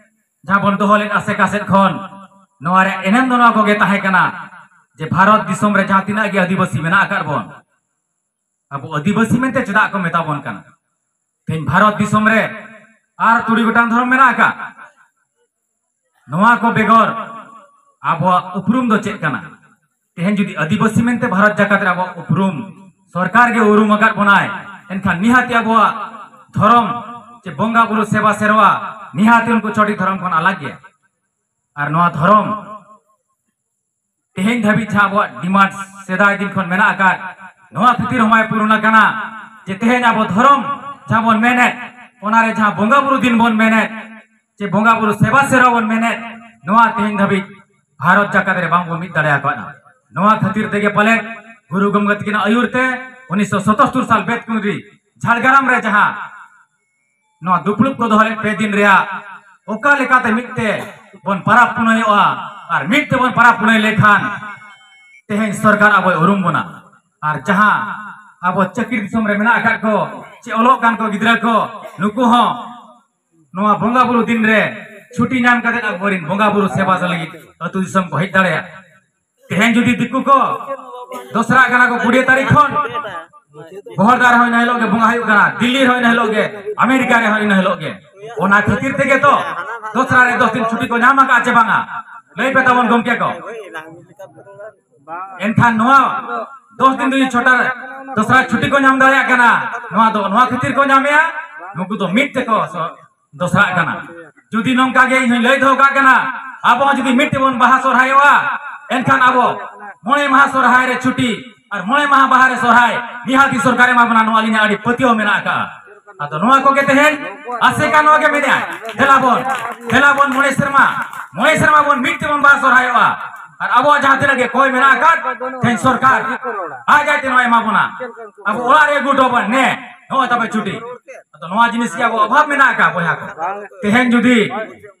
ᱡᱟᱦᱟᱸ ᱵᱚᱱ ᱫᱚᱦᱚ ᱞᱮᱫ ᱟᱥᱮᱠᱟ ᱥᱮᱫ ᱠᱷᱚᱱ, ᱱᱚᱣᱟ ᱨᱮᱭᱟᱜ ᱮᱱᱮᱢ ᱫᱚ ᱱᱚᱣᱟ ᱠᱚᱜᱮ ᱛᱟᱦᱮᱸ ᱠᱟᱱᱟ ᱡᱮ ᱵᱷᱟᱨᱚᱛ ᱫᱤᱥᱚᱢ ᱨᱮ ᱡᱟᱦᱟᱸ ᱛᱤᱱᱟᱹᱜ ᱜᱮ ᱟᱹᱫᱤᱵᱟᱹᱥᱤ ᱢᱮᱱᱟᱜ ᱟᱠᱟᱫ ᱵᱚᱱ, ᱟᱵᱚ ᱟᱹᱫᱤᱵᱟᱹᱥᱤ ᱢᱮᱱᱛᱮ ᱪᱮᱫᱟᱜ ᱠᱚ ᱢᱮᱛᱟ ᱵᱚᱱ ᱠᱟᱱᱟ? ᱛᱮᱦᱮᱧ ᱵᱷᱟᱨᱚᱛ ᱫᱤᱥᱚᱢ ᱨᱮ ᱟᱨ ᱛᱩᱲᱤ ᱜᱚᱴᱟᱝ ᱫᱷᱚᱨᱚᱢ ᱢᱮᱱᱟᱜ ᱟᱠᱟᱫ᱾ ᱱᱚᱣᱟ ᱠᱚ ᱵᱮᱜᱚᱨ ᱟᱵᱚᱣᱟᱜ ᱩᱯᱨᱩᱢ ᱫᱚ ᱪᱮᱫ ᱠᱟᱱᱟ? ᱛᱮᱦᱮᱧ ᱡᱩᱫᱤ ᱟᱹᱫᱤᱵᱟᱹᱥᱤ ᱢᱮᱱᱛᱮ ᱵᱷᱟᱨᱚᱛ ᱡᱟᱠᱟᱛ ᱨᱮ ᱟᱵᱚᱣᱟᱜ ᱩᱯᱨᱩᱢ ᱥᱚᱨᱠᱟᱨ ᱜᱮ ᱩᱨᱩᱢ ᱟᱠᱟᱫ ᱵᱚᱱᱟᱭ, ᱮᱱᱠᱷᱟᱱ ᱱᱤᱦᱟᱹᱛᱤ ᱟᱵᱚᱣᱟᱜ ᱫᱷᱚᱨᱚᱢ ᱪᱮ ᱵᱚᱸᱜᱟ ᱵᱩᱨᱩ ᱥᱮᱵᱟ ᱥᱮᱨᱣᱟ ᱱᱤᱦᱟᱹᱛᱤ ᱩᱱᱠᱩ ᱪᱷᱚᱴᱤ ᱫᱷᱚᱨᱚᱢ ᱠᱷᱚᱱ ᱟᱞᱟᱜᱽ ᱜᱮᱭᱟ᱾ ᱟᱨ ᱱᱚᱣᱟ ᱫᱷᱚᱨᱚᱢ ᱛᱮᱦᱮᱧ ᱫᱷᱟᱹᱵᱤᱡ ᱡᱟᱦᱟᱸ ᱟᱵᱚᱣᱟᱜ ᱰᱤᱢᱟᱱᱰ ᱥᱮᱫᱟᱭ ᱫᱤᱱ ᱠᱷᱚᱱ ᱢᱮᱱᱟᱜ ᱟᱠᱟᱫ, ᱱᱚᱣᱟ ᱠᱷᱟᱹᱛᱤᱨ ᱦᱚᱸ ᱵᱟᱭ ᱯᱩᱨᱩᱱ ᱟᱠᱟᱱᱟ ᱡᱮ ᱛᱮᱦᱮᱧ ᱟᱵᱚ ᱫᱷᱚᱨᱚᱢ ᱡᱟᱦᱟᱸ ᱵᱚᱱ ᱢᱮᱱᱮᱫ, ᱚᱱᱟᱨᱮ ᱡᱟᱦᱟᱸ ᱵᱚᱸᱜᱟ ᱵᱩᱨᱩ ᱫᱤᱱ ᱵᱚᱱ ᱢᱮᱱᱮᱫ, ᱪᱮ ᱵᱚᱸᱜᱟ ᱵᱩᱨᱩ ᱥᱮᱵᱟ ᱥᱮᱨᱣᱟ ᱵᱚᱱ ᱢᱮᱱᱮᱫ, ᱱᱚᱣᱟ ᱛᱮᱦᱮᱧ ᱫᱷᱟᱹᱵᱤᱡ ᱵᱷᱟᱨᱚᱛ ᱡᱟᱠᱟᱛ ᱨᱮ ᱵᱟᱝ ᱵᱚᱱ ᱢᱤᱫ ᱫᱟᱲᱮ ᱟᱠᱟᱫᱼᱟ᱾ ᱱᱚᱣᱟ ᱠᱷᱟᱹᱛᱤᱨ ᱛᱮᱜᱮ ᱯᱟᱞᱮᱫ ᱜᱩᱨᱩ ᱜᱚᱢᱠᱮ ᱛᱟᱹᱠᱤᱱᱟᱜ ᱟᱹᱭᱩᱨ ᱛᱮ ᱩᱱᱤᱥᱥᱚ ᱥᱚᱛᱚᱥᱛᱩᱨ ᱥᱟᱞ ᱵᱮᱛᱠᱩᱸᱫᱽᱨᱤ ᱡᱷᱟᱲᱜᱨᱟᱢ ᱨᱮ ᱡᱟᱦᱟᱸ ᱱᱚᱣᱟ ᱫᱩᱯᱲᱩᱵ ᱠᱚ ᱫᱚᱦᱚ ᱞᱮᱫ ᱯᱮ ᱫᱤᱱ ᱨᱮᱭᱟᱜ ᱚᱠᱟ ᱞᱮᱠᱟᱛᱮ ᱢᱤᱫ ᱛᱮ ᱵᱚᱱ ᱯᱟᱨᱟᱵᱽ ᱯᱩᱱᱟᱹᱭᱚᱜᱼᱟ ᱟᱨ ᱢᱤᱫ ᱛᱮᱵᱚᱱ ᱯᱟᱨᱟᱵᱽ ᱯᱩᱱᱟᱹᱭ ᱞᱮᱠᱷᱟᱱ ᱛᱮᱦᱮᱧ ᱥᱚᱨᱠᱟᱨ ᱟᱵᱚᱭ ᱩᱨᱩᱢ ᱵᱚᱱᱟ᱾ ᱟᱨ ᱡᱟᱦᱟᱸ ᱟᱵᱚ ᱪᱟᱹᱠᱨᱤ ᱫᱤᱥᱚᱢ ᱨᱮ ᱢᱮᱱᱟᱜ ᱟᱠᱟᱫ ᱠᱚ ᱪᱮ ᱚᱞᱚᱜ ᱠᱟᱱ ᱠᱚ ᱜᱤᱫᱽᱨᱟᱹ ᱠᱚ, ᱱᱩᱠᱩ ᱦᱚᱸ ᱱᱚᱣᱟ ᱵᱚᱸᱜᱟ ᱵᱩᱨᱩ ᱫᱤᱱ ᱨᱮ ᱪᱷᱩᱴᱤ ᱧᱟᱢ ᱠᱟᱛᱮ ᱟᱵᱚᱨᱮᱱ ᱵᱚᱸᱜᱟ ᱵᱩᱨᱩ ᱥᱮᱵᱟ ᱞᱟᱹᱜᱤᱫ ᱟᱹᱛᱩ ᱫᱤᱥᱚᱢ ᱠᱚ ᱦᱮᱡ ᱫᱟᱲᱮᱭᱟᱜᱼᱟ᱾ ᱛᱮᱦᱮᱧ ᱡᱩᱫᱤ ᱫᱤᱠᱩ ᱠᱚ ᱫᱚᱥᱨᱟ ᱠᱟᱱᱟ ᱠᱚ ᱠᱩᱲᱤ ᱛᱟᱹᱨᱤᱠᱷ ᱠᱷᱚᱱ, ᱵᱚᱦᱚᱲᱫᱟ ᱨᱮᱦᱚᱸ ᱤᱱᱟᱹ ᱦᱤᱞᱳᱜ ᱜᱮ ᱵᱚᱸᱜᱟ ᱦᱩᱭᱩᱜ ᱠᱟᱱᱟ, ᱫᱤᱞᱞᱤ ᱨᱮᱦᱚᱸ ᱤᱱᱟᱹ ᱦᱤᱞᱳᱜ ᱜᱮ, ᱟᱢᱮᱨᱤᱠᱟ ᱨᱮᱦᱚᱸ ᱤᱱᱟᱹ ᱦᱤᱞᱳᱜ ᱜᱮ᱾ ᱚᱱᱟ ᱠᱷᱟᱹᱛᱤᱨ ᱛᱮᱜᱮ ᱛᱚ ᱫᱚᱥᱨᱟ ᱨᱮ ᱫᱚᱥ ᱫᱤᱱ ᱪᱷᱩᱴᱤ ᱠᱚ ᱧᱟᱢ ᱟᱠᱟᱫᱼᱟ ᱪᱮ ᱵᱟᱝᱟ? ᱞᱟᱹᱭ ᱯᱮ ᱛᱟᱵᱚᱱ ᱜᱚᱢᱠᱮ ᱠᱚ᱾ ᱮᱱᱠᱷᱟᱱ ᱱᱚᱣᱟ ᱫᱚᱥ ᱫᱤᱱ ᱡᱩᱫᱤ ᱪᱷᱚᱴᱟ ᱫᱚᱥᱨᱟ ᱪᱷᱩᱴᱤ ᱠᱚ ᱧᱟᱢ ᱫᱟᱲᱮᱭᱟᱜ ᱠᱟᱱᱟ, ᱱᱚᱣᱟ ᱫᱚ ᱱᱚᱣᱟ ᱠᱷᱟᱹᱛᱤᱨ ᱠᱚ ᱧᱟᱢᱮᱜᱼᱟ, ᱱᱩᱠᱩ ᱫᱚ ᱢᱤᱫ ᱛᱮᱠᱚ ᱥᱚ-, ᱫᱚᱥᱨᱟᱜ ᱠᱟᱱᱟ᱾ ᱡᱩᱫᱤ ᱱᱚᱝᱠᱟ ᱜᱮ ᱤᱧ ᱦᱚᱸᱧ ᱞᱟᱹᱭ ᱫᱚᱦᱚ ᱠᱟᱜ ᱠᱟᱱᱟ, ᱟᱵᱚ ᱦᱚᱸ ᱡᱩᱫᱤ ᱢᱤᱫ ᱛᱮᱵᱚᱱ ᱵᱟᱦᱟ ᱥᱚᱨᱦᱟᱭᱚᱜᱼᱟ, ᱮᱱᱠᱷᱟᱱ ᱟᱵᱚ ᱢᱚᱬᱮ ᱢᱟᱦᱟ ᱥᱚᱨᱦᱟᱭ ᱨᱮ ᱪᱷᱩᱴᱤ ᱟᱨ ᱢᱚᱬᱮ ᱢᱟᱦᱟ ᱵᱟᱦᱟ ᱨᱮ ᱥᱚᱨᱦᱟᱭ ᱱᱤᱦᱟᱹᱛᱤ ᱥᱚᱨᱠᱟᱨᱮ ᱮᱢᱟ ᱵᱚᱱᱟ, ᱱᱚᱣᱟ ᱟᱹᱞᱤᱧᱟᱜ ᱟᱹᱰᱤ ᱯᱟᱹᱛᱭᱟᱹᱣ ᱢᱮᱱᱟᱜ ᱟᱠᱟᱫᱼᱟ᱾ ᱟᱫᱚ ᱱᱚᱣᱟ ᱠᱚᱜᱮ ᱛᱮᱦᱮᱧ ᱟᱥᱮᱠᱟ ᱱᱚᱣᱟ ᱜᱮ ᱢᱮᱱᱮᱜᱼᱟ, ᱫᱮᱞᱟ ᱵᱚᱱ, ᱫᱮᱞᱟ ᱵᱚᱱ ᱢᱚᱬᱮ ᱥᱮᱨᱢᱟ, ᱢᱚᱬᱮ ᱥᱮᱨᱢᱟ ᱵᱚᱱ ᱢᱤᱫ ᱛᱮᱵᱚᱱ ᱵᱟᱦᱟ ᱥᱚᱨᱦᱟᱭᱚᱜᱼᱟ᱾ ᱟᱨ ᱟᱵᱚᱣᱟᱜ ᱡᱟᱦᱟᱸ ᱛᱤᱱᱟᱹᱜ ᱜᱮ ᱠᱚᱭ ᱢᱮᱱᱟᱜ ᱟᱠᱟᱫ, ᱛᱮᱦᱮᱧ ᱥᱚᱨᱠᱟᱨ ᱟᱡ ᱟᱡ ᱛᱮ ᱱᱚᱣᱟ ᱮᱢᱟ ᱵᱚᱱᱟ᱾ ᱟᱵᱚ ᱚᱲᱟᱜ ᱨᱮ ᱟᱹᱜᱩ ᱦᱚᱴᱚ ᱟᱵᱚᱱ, ᱱᱮ, ᱱᱚᱜᱼᱚᱭ ᱛᱟᱯᱮ ᱪᱷᱩᱴᱤ᱾ ᱟᱫᱚ ᱱᱚᱣᱟ ᱡᱤᱱᱤᱥ ᱜᱮ ᱟᱵᱚ ᱚᱵᱷᱟᱵ ᱢᱮᱱᱟᱜ ᱟᱠᱟᱫ ᱵᱚᱭᱦᱟ ᱠᱚ᱾ ᱛᱮᱦᱮᱧ ᱡᱩᱫᱤ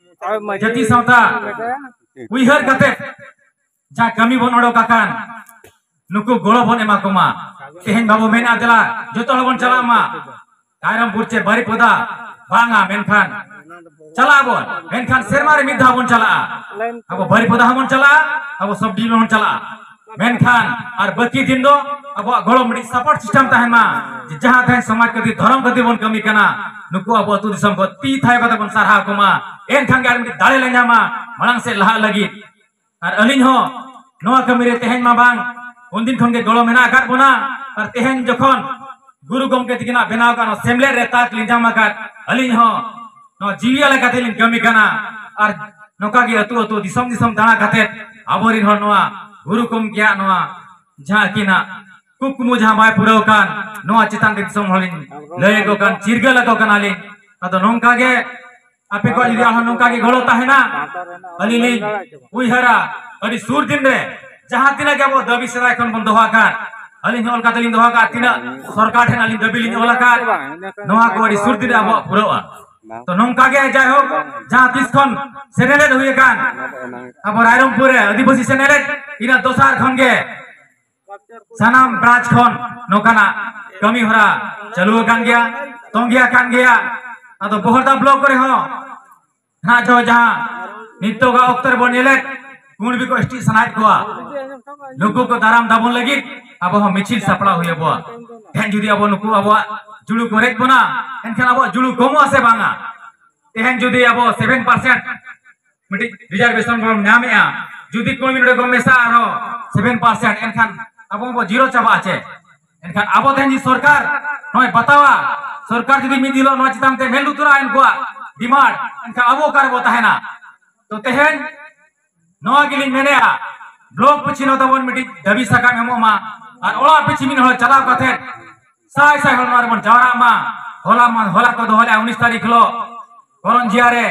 ᱡᱟᱹᱛᱤ ᱥᱟᱶᱛᱟ ᱩᱭᱦᱟᱹᱨ ᱠᱟᱛᱮ ᱡᱟᱦᱟᱸ ᱠᱟᱹᱢᱤ ᱵᱚᱱ ᱚᱰᱚᱠ ᱟᱠᱟᱱ, ᱱᱩᱠᱩ ᱜᱚᱲᱚ ᱵᱚᱱ ᱮᱢᱟ ᱠᱚᱢᱟ᱾ ᱛᱮᱦᱮᱧ ᱵᱟᱵᱚ ᱢᱮᱱᱟ ᱫᱮᱞᱟ ᱡᱚᱛᱚ ᱦᱚᱲ ᱵᱚᱱ ᱪᱟᱞᱟᱜ ᱢᱟ ᱨᱟᱭᱨᱚᱝᱯᱩᱨ ᱪᱮ ᱵᱟᱨᱤᱯᱚᱫᱟ, ᱵᱟᱝᱟ, ᱢᱮᱱᱠᱷᱟᱱ ᱪᱟᱞᱟᱜ ᱟᱵᱚᱱ, ᱢᱮᱱᱠᱷᱟᱱ ᱥᱮᱨᱢᱟ ᱨᱮ ᱢᱤᱫ ᱫᱷᱟᱣ ᱵᱚᱱ ᱪᱟᱞᱟᱜᱼᱟ᱾ ᱟᱵᱚ ᱵᱟᱨᱤᱯᱚᱫᱟ ᱦᱚᱸᱵᱚᱱ ᱪᱟᱞᱟᱜᱼᱟ, ᱟᱵᱚ ᱥᱚᱵ ᱰᱤᱵᱷᱤᱡᱚᱱ ᱵᱚᱱ ᱪᱟᱞᱟᱜᱼᱟ, ᱢᱮᱱᱠᱷᱟᱱ ᱟᱨ ᱵᱟᱹᱠᱤ ᱫᱤᱱ ᱫᱚ ᱟᱵᱚᱣᱟᱜ ᱜᱚᱲᱚ ᱢᱤᱫᱴᱤᱡ ᱥᱟᱯᱳᱨᱴ ᱥᱤᱥᱴᱮᱢ ᱛᱟᱦᱮᱱ ᱢᱟ, ᱡᱮ ᱡᱟᱦᱟᱸ ᱛᱮᱦᱮᱧ ᱥᱚᱢᱟᱡᱽ ᱠᱷᱟᱹᱛᱤᱨ, ᱫᱷᱚᱨᱚᱢ ᱠᱷᱟᱹᱛᱤᱨ ᱵᱚᱱ ᱠᱟᱹᱢᱤ ᱠᱟᱱᱟ, ᱱᱩᱠᱩ ᱟᱵᱚ ᱟᱹᱛᱩ ᱫᱤᱥᱚᱢ ᱠᱚ ᱛᱤ ᱛᱷᱟᱭᱚ ᱠᱟᱛᱮ ᱵᱚᱱ ᱥᱟᱨᱦᱟᱣ ᱠᱚᱢᱟ, ᱮᱱᱠᱷᱟᱱ ᱜᱮ ᱟᱨ ᱢᱤᱫᱴᱤᱡ ᱫᱟᱲᱮ ᱞᱮ ᱧᱟᱢᱟ ᱢᱟᱲᱟᱝ ᱥᱮᱫ ᱞᱟᱦᱟᱜ ᱞᱟᱹᱜᱤᱫ᱾ ᱟᱨ ᱟᱹᱞᱤᱧ ᱦᱚᱸ ᱱᱚᱣᱟ ᱠᱟᱹᱢᱤ ᱨᱮ ᱛᱮᱦᱮᱧ ᱢᱟ ᱵᱟᱝ ᱩᱱᱫᱤᱱ ᱠᱷᱚᱱ ᱜᱮ ᱜᱚᱲᱚ ᱢᱮᱱᱟᱜ ᱟᱠᱟᱫ ᱵᱚᱱᱟ᱾ ᱟᱨ ᱛᱮᱦᱮᱧ ᱡᱚᱠᱷᱚᱱ ᱜᱩᱨᱩ ᱜᱚᱢᱠᱮ ᱛᱤᱠᱤᱱᱟᱜ ᱵᱮᱱᱟᱣ ᱟᱠᱟᱫ ᱱᱚᱣᱟ ᱥᱮᱢᱞᱮᱫ ᱨᱮ ᱛᱟᱠ ᱞᱤᱧ ᱧᱟᱢ ᱟᱠᱟᱫ, ᱟᱹᱞᱤᱧ ᱦᱚᱸ ᱱᱚᱣᱟ ᱡᱤᱣᱤ ᱟᱞᱟ ᱠᱟᱛᱮ ᱞᱤᱧ ᱠᱟᱹᱢᱤ ᱠᱟᱱᱟ᱾ ᱟᱨ ᱱᱚᱝᱠᱟ ᱜᱮ ᱟᱹᱛᱩ ᱟᱹᱛᱩ, ᱫᱤᱥᱚᱢ ᱫᱤᱥᱚᱢ ᱫᱟᱬᱟ ᱠᱟᱛᱮ ᱟᱵᱚᱨᱮᱱ ᱦᱚᱲ ᱱᱚᱣᱟ ᱜᱩᱨᱩ ᱜᱚᱢᱠᱮᱭᱟᱜ ᱱᱚᱣᱟ ᱡᱟᱦᱟᱸ ᱟᱹᱠᱤᱱᱟᱜ ᱠᱩᱠᱢᱩ ᱡᱟᱦᱟᱸ ᱵᱟᱭ ᱯᱩᱨᱟᱹᱣ ᱠᱟᱱ, ᱱᱚᱣᱟ ᱪᱮᱛᱟᱱ ᱨᱮ ᱫᱤᱥᱚᱢ ᱦᱚᱲᱤᱧ ᱞᱟᱹᱭ ᱟᱠᱚ ᱠᱟᱱ, ᱪᱤᱨᱜᱟᱹᱞ ᱟᱠᱚ ᱠᱟᱱᱟᱞᱤᱧ᱾ ᱟᱫᱚ ᱱᱚᱝᱠᱟ ᱜᱮ ᱟᱯᱮ ᱠᱚᱣᱟᱜ ᱡᱩᱫᱤ ᱟᱨᱦᱚᱸ ᱱᱚᱝᱠᱟ ᱜᱮ ᱜᱚᱲᱚ ᱛᱟᱦᱮᱱᱟ, ᱟᱹᱞᱤᱧ ᱞᱤᱧ ᱩᱭᱦᱟᱹᱨᱟ ᱟᱹᱰᱤ ᱥᱩᱨ ᱫᱤᱱ ᱨᱮ ᱡᱟᱦᱟᱸ ᱛᱤᱱᱟᱹᱜ ᱜᱮ ᱟᱵᱚ ᱫᱟᱹᱵᱤ ᱥᱮᱫᱟᱭ ᱠᱷᱚᱱ ᱵᱚᱱ ᱫᱚᱦᱚ ᱟᱠᱟᱫ, ᱟᱹᱞᱤᱧ ᱦᱚᱸ ᱚᱞ ᱠᱟᱛᱮ ᱞᱤᱧ ᱫᱚᱦᱚ ᱟᱠᱟᱫ, ᱛᱤᱱᱟᱹᱜ ᱥᱚᱨᱠᱟᱨ ᱴᱷᱮᱱ ᱟᱹᱞᱤᱧ ᱫᱟᱹᱵᱤ ᱞᱤᱧ ᱚᱞ ᱟᱠᱟᱫ, ᱱᱚᱣᱟ ᱠᱚ ᱟᱹᱰᱤ ᱥᱩᱨ ᱫᱤᱱ ᱨᱮ ᱟᱵᱚᱣᱟᱜ ᱯᱩᱨᱟᱹᱜᱼᱟ᱾ ᱛᱚ ᱱᱚᱝᱠᱟ ᱜᱮ ᱡᱟᱭᱦᱳᱠ, ᱡᱟᱦᱟᱸ ᱛᱤᱥ ᱠᱷᱚᱱ ᱥᱮᱱᱮᱞᱮᱫ ᱦᱩᱭ ᱟᱠᱟᱱ ᱟᱵᱚ ᱨᱟᱭᱨᱚᱝᱯᱩᱨ ᱨᱮ ᱟᱹᱫᱤᱵᱟᱹᱥᱤ ᱥᱮᱱᱮᱞᱮᱫ, ᱤᱱᱟᱹ ᱫᱚᱥᱟᱨ ᱠᱷᱚᱱ ᱜᱮ ᱥᱟᱱᱟᱢ ᱵᱨᱟᱧᱪ ᱠᱷᱚᱱ ᱱᱚᱝᱠᱟᱱᱟᱜ ᱠᱟᱹᱢᱤ ᱦᱚᱨᱟ ᱪᱟᱹᱞᱩ ᱟᱠᱟᱱ ᱜᱮᱭᱟ, ᱛᱚᱸᱜᱮ ᱟᱠᱟᱱ ᱜᱮᱭᱟ᱾ ᱟᱫᱚ ᱵᱚᱦᱚᱲᱫᱟ ᱵᱞᱚᱠ ᱠᱚᱨᱮ ᱦᱚᱸ ᱱᱟᱦᱟᱜ ᱡᱚ ᱡᱟᱦᱟᱸ ᱱᱤᱛᱚᱜᱟᱜ ᱚᱠᱛᱚ ᱨᱮᱵᱚᱱ ᱧᱮᱞᱮᱫ, ᱠᱩᱬᱵᱤ ᱠᱚ ᱮᱥᱴᱤ ᱥᱟᱱᱟᱭᱮᱫ ᱠᱚᱣᱟ, ᱱᱩᱠᱩ ᱠᱚ ᱫᱟᱨᱟᱢ ᱫᱟᱵᱚᱱ ᱞᱟᱹᱜᱤᱫ ᱟᱵᱚ ᱦᱚᱸ ᱢᱤᱪᱷᱤᱞ ᱥᱟᱯᱲᱟᱣ ᱦᱩᱭ ᱟᱵᱚᱣᱟ᱾ ᱛᱮᱦᱮᱧ ᱡᱩᱫᱤ ᱟᱵᱚ ᱱᱩᱠᱩ ᱟᱵᱚᱣᱟᱜ ᱡᱩᱲᱩ ᱠᱚ ᱨᱮᱡ ᱵᱚᱱᱟ, ᱮᱱᱠᱷᱟᱱ ᱟᱵᱚᱣᱟᱜ ᱡᱩᱲᱩ ᱠᱚᱢᱚᱜᱼᱟ ᱥᱮ ᱵᱟᱝᱟ? ᱛᱮᱦᱮᱧ ᱡᱩᱫᱤ ᱟᱵᱚ ᱥᱮᱵᱷᱮᱱ ᱯᱟᱨᱥᱮᱱᱴ ᱢᱤᱫᱴᱤᱡ ᱨᱤᱡᱟᱨᱵᱷᱮᱥᱚᱱ ᱵᱚᱱ ᱧᱟᱢᱮᱜᱼᱟ, ᱡᱩᱫᱤ ᱠᱚᱢᱤ ᱱᱚᱰᱮ ᱠᱚ ᱢᱮᱥᱟ ᱟᱨᱦᱚᱸ ᱥᱮᱵᱷᱮᱱ ᱯᱟᱨᱥᱮᱱᱴ, ᱮᱱᱠᱷᱟᱱ ᱟᱵᱚ ᱵᱚ ᱡᱤᱨᱳ ᱪᱟᱵᱟᱜᱼᱟ ᱪᱮ? ᱮᱱᱠᱷᱟᱱ ᱟᱵᱚ ᱛᱮᱦᱮᱧ ᱡᱩᱫᱤ ᱥᱚᱨᱠᱟᱨ ᱱᱚᱜᱼᱚᱭ ᱵᱟᱛᱟᱣᱟ, ᱥᱚᱨᱠᱟᱨ ᱡᱩᱫᱤ ᱢᱤᱫ ᱫᱤᱱ ᱦᱤᱞᱳᱜ ᱱᱚᱣᱟ ᱪᱮᱛᱟᱱ ᱛᱮ ᱢᱮᱫ ᱞᱩᱛᱩᱨᱟ ᱩᱱᱠᱩᱣᱟᱜ ᱰᱤᱢᱟᱱᱰ, ᱮᱱᱠᱷᱟᱱ ᱟᱵᱚ ᱚᱠᱟ ᱨᱮᱵᱚ ᱛᱟᱦᱮᱱᱟ? ᱛᱚ ᱛᱮᱦᱮᱧ ᱱᱚᱣᱟ ᱜᱮᱞᱤᱧ ᱢᱮᱱᱮᱜᱼᱟ, ᱵᱞᱚᱠ ᱯᱤᱪᱷᱤ ᱱᱚ ᱛᱟᱵᱚᱱ ᱢᱤᱫᱴᱤᱡ ᱫᱟᱹᱵᱤ ᱥᱟᱠᱟᱢ ᱮᱢᱚᱜ ᱢᱟ, ᱟᱨ ᱚᱲᱟᱜ ᱯᱤᱪᱷᱤ ᱢᱤᱫ ᱦᱚᱲ ᱪᱟᱞᱟᱣ ᱠᱟᱛᱮ ᱥᱟᱭ ᱥᱟᱭ ᱦᱚᱲ ᱱᱚᱣᱟ ᱨᱮᱵᱚᱱ ᱡᱟᱣᱨᱟᱜ ᱢᱟ᱾ ᱦᱚᱞᱟ ᱢᱟ, ᱦᱚᱞᱟ ᱠᱚ ᱫᱚᱦᱚ ᱞᱮᱜᱼᱟ ᱩᱱᱤᱥ ᱛᱟᱹᱨᱤᱠᱷ ᱦᱤᱞᱳᱜ ᱠᱚᱨᱚᱱᱡᱤᱭᱟ ᱨᱮ,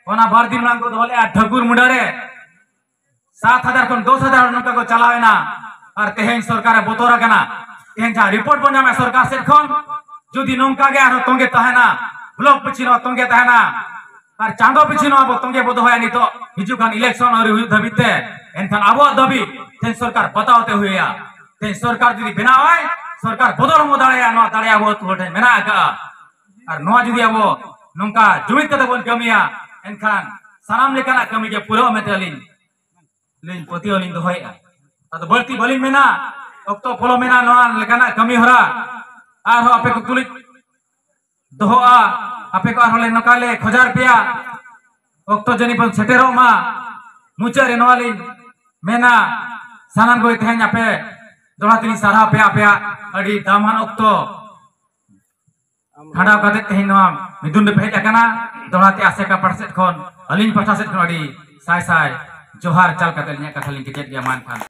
ᱚᱱᱟ ᱵᱟᱨ ᱫᱤᱱ ᱢᱟᱲᱟᱝ ᱠᱚ ᱫᱚᱦᱚ ᱞᱮᱜᱼᱟ ᱴᱷᱟᱹᱠᱩᱨ ᱢᱩᱰᱟᱹ ᱨᱮ, ᱥᱟᱛ ᱦᱟᱡᱟᱨ ᱠᱷᱚᱱ ᱫᱚᱥ ᱦᱟᱡᱟᱨ ᱦᱚᱲ ᱱᱚᱝᱠᱟ ᱠᱚ ᱪᱟᱞᱟᱣ ᱮᱱᱟ᱾ ᱟᱨ ᱛᱮᱦᱮᱧ ᱥᱚᱨᱠᱟᱨᱮ ᱵᱚᱛᱚᱨ ᱟᱠᱟᱱᱟ᱾ ᱛᱮᱦᱮᱧ ᱡᱟᱦᱟᱸ ᱨᱤᱯᱳᱨᱴ ᱵᱚᱱ ᱧᱟᱢᱮᱫ ᱥᱚᱨᱠᱟᱨ ᱥᱮᱫ ᱠᱷᱚᱱ, ᱡᱩᱫᱤ ᱱᱚᱝᱠᱟ ᱜᱮ ᱟᱨᱦᱚᱸ ᱛᱚᱸᱜᱮ ᱛᱟᱦᱮᱱᱟ, ᱵᱞᱚᱠ ᱯᱤᱪᱷᱤ ᱱᱚᱣᱟ ᱛᱚᱸᱜᱮ ᱛᱟᱦᱮᱱᱟ, ᱟᱨ ᱪᱟᱸᱫᱚ ᱯᱤᱪᱷᱤ ᱱᱚᱣᱟ ᱵᱚ ᱛᱚᱸᱜᱮ ᱵᱚ ᱫᱚᱦᱚᱭᱟ ᱱᱤᱛᱚᱜ ᱦᱤᱡᱩᱜ ᱠᱟᱱ ᱤᱞᱮᱠᱥᱚᱱ ᱟᱹᱣᱨᱤ ᱦᱩᱭᱩᱜ ᱫᱷᱟᱹᱵᱤᱡ ᱛᱮ, ᱮᱱᱠᱷᱟᱱ ᱟᱵᱚᱣᱟᱜ ᱫᱟᱹᱵᱤ ᱛᱮᱦᱮᱧ ᱥᱚᱨᱠᱟᱨ ᱵᱟᱛᱟᱣ ᱛᱮ ᱦᱩᱭᱩᱜᱼᱟ᱾ ᱛᱮᱦᱮᱧ ᱥᱚᱨᱠᱟᱨ ᱡᱩᱫᱤ ᱵᱮᱱᱟᱣᱟᱭ, ᱥᱚᱨᱠᱟᱨ ᱵᱚᱫᱚᱞ ᱦᱚᱸ ᱵᱚ ᱫᱟᱲᱮᱭᱟᱜᱼᱟ᱾ ᱱᱚᱣᱟ ᱫᱟᱲᱮ ᱟᱵᱚ ᱟᱹᱛᱩ ᱦᱚᱲ ᱴᱷᱮᱱ ᱢᱮᱱᱟᱜ ᱟᱠᱟᱫᱼᱟ᱾ ᱟᱨ ᱱᱚᱣᱟ ᱡᱩᱫᱤ ᱟᱵᱚ ᱱᱚᱝᱠᱟ ᱡᱩᱢᱤᱫ ᱠᱟᱛᱮ ᱵᱚᱱ ᱠᱟᱹᱢᱤᱭᱟ, ᱮᱱᱠᱷᱟᱱ ᱥᱟᱱᱟᱢ ᱞᱮᱠᱟᱱᱟᱜ ᱠᱟᱹᱢᱤ ᱜᱮ ᱯᱩᱨᱟᱹᱜᱼᱟ ᱢᱮᱱᱛᱮ ᱟᱹᱞᱤᱧ ᱞᱤᱧ ᱯᱟᱹᱛᱭᱟᱹᱣ ᱞᱤᱧ ᱫᱚᱦᱚᱭᱮᱫᱼᱟ᱾ ᱟᱫᱚ ᱵᱟᱹᱲᱛᱤ ᱵᱟᱹᱞᱤᱧ ᱢᱮᱱᱟ, ᱚᱠᱛᱚ ᱯᱚᱞᱚᱢ ᱮᱱᱟ᱾ ᱱᱚᱣᱟ ᱞᱮᱠᱟᱱᱟᱜ ᱠᱟᱹᱢᱤ ᱦᱚᱨᱟ ᱟᱨᱦᱚᱸ ᱟᱯᱮ ᱠᱚ ᱛᱩᱞᱩᱡ ᱫᱚᱦᱚᱜᱼᱟ, ᱟᱯᱮ ᱠᱚ ᱟᱨᱦᱚᱸ ᱞᱮ ᱱᱚᱝᱠᱟ ᱞᱮ ᱠᱷᱚᱡᱟᱨ ᱯᱮᱭᱟ᱾ ᱚᱠᱛᱚ ᱡᱟᱹᱱᱤᱡ ᱵᱚᱱ ᱥᱮᱴᱮᱨᱚᱜ ᱢᱟ᱾ ᱢᱩᱪᱟᱹᱫ ᱨᱮ ᱱᱚᱣᱟ ᱞᱤᱧ ᱢᱮᱱᱟ, ᱥᱟᱱᱟᱢ ᱠᱚᱜᱮ ᱛᱮᱦᱮᱧ ᱟᱯᱮ ᱫᱚᱦᱲᱟ ᱛᱮᱞᱤᱧ ᱥᱟᱨᱦᱟᱣ ᱯᱮᱭᱟ ᱟᱯᱮᱭᱟᱜ ᱟᱹᱰᱤ ᱫᱟᱢᱟᱱ ᱚᱠᱛᱚ ᱠᱷᱟᱸᱰᱟᱣ ᱠᱟᱛᱮ ᱛᱮᱦᱮᱧ ᱱᱚᱣᱟ ᱢᱤᱫᱩᱱ ᱨᱮᱯᱮ ᱦᱮᱡ ᱟᱠᱟᱱᱟ᱾ ᱫᱚᱦᱲᱟ ᱛᱮ ᱟᱥᱮᱠᱟ ᱯᱟᱦᱴᱟ ᱥᱮᱫ ᱠᱷᱚᱱ, ᱟᱹᱞᱤᱧ ᱯᱟᱦᱴᱟ ᱥᱮᱫ ᱠᱷᱚᱱ ᱟᱹᱰᱤ ᱥᱟᱭ ᱥᱟᱭ ᱡᱚᱦᱟᱨ ᱪᱟᱞ ᱠᱟᱛᱮ ᱟᱹᱞᱤᱧᱟᱜ ᱠᱟᱛᱷᱟ ᱞᱤᱧ ᱠᱮᱪᱮᱫ ᱜᱮᱭᱟ᱾ ᱢᱟ ᱮᱱᱠᱷᱟᱱ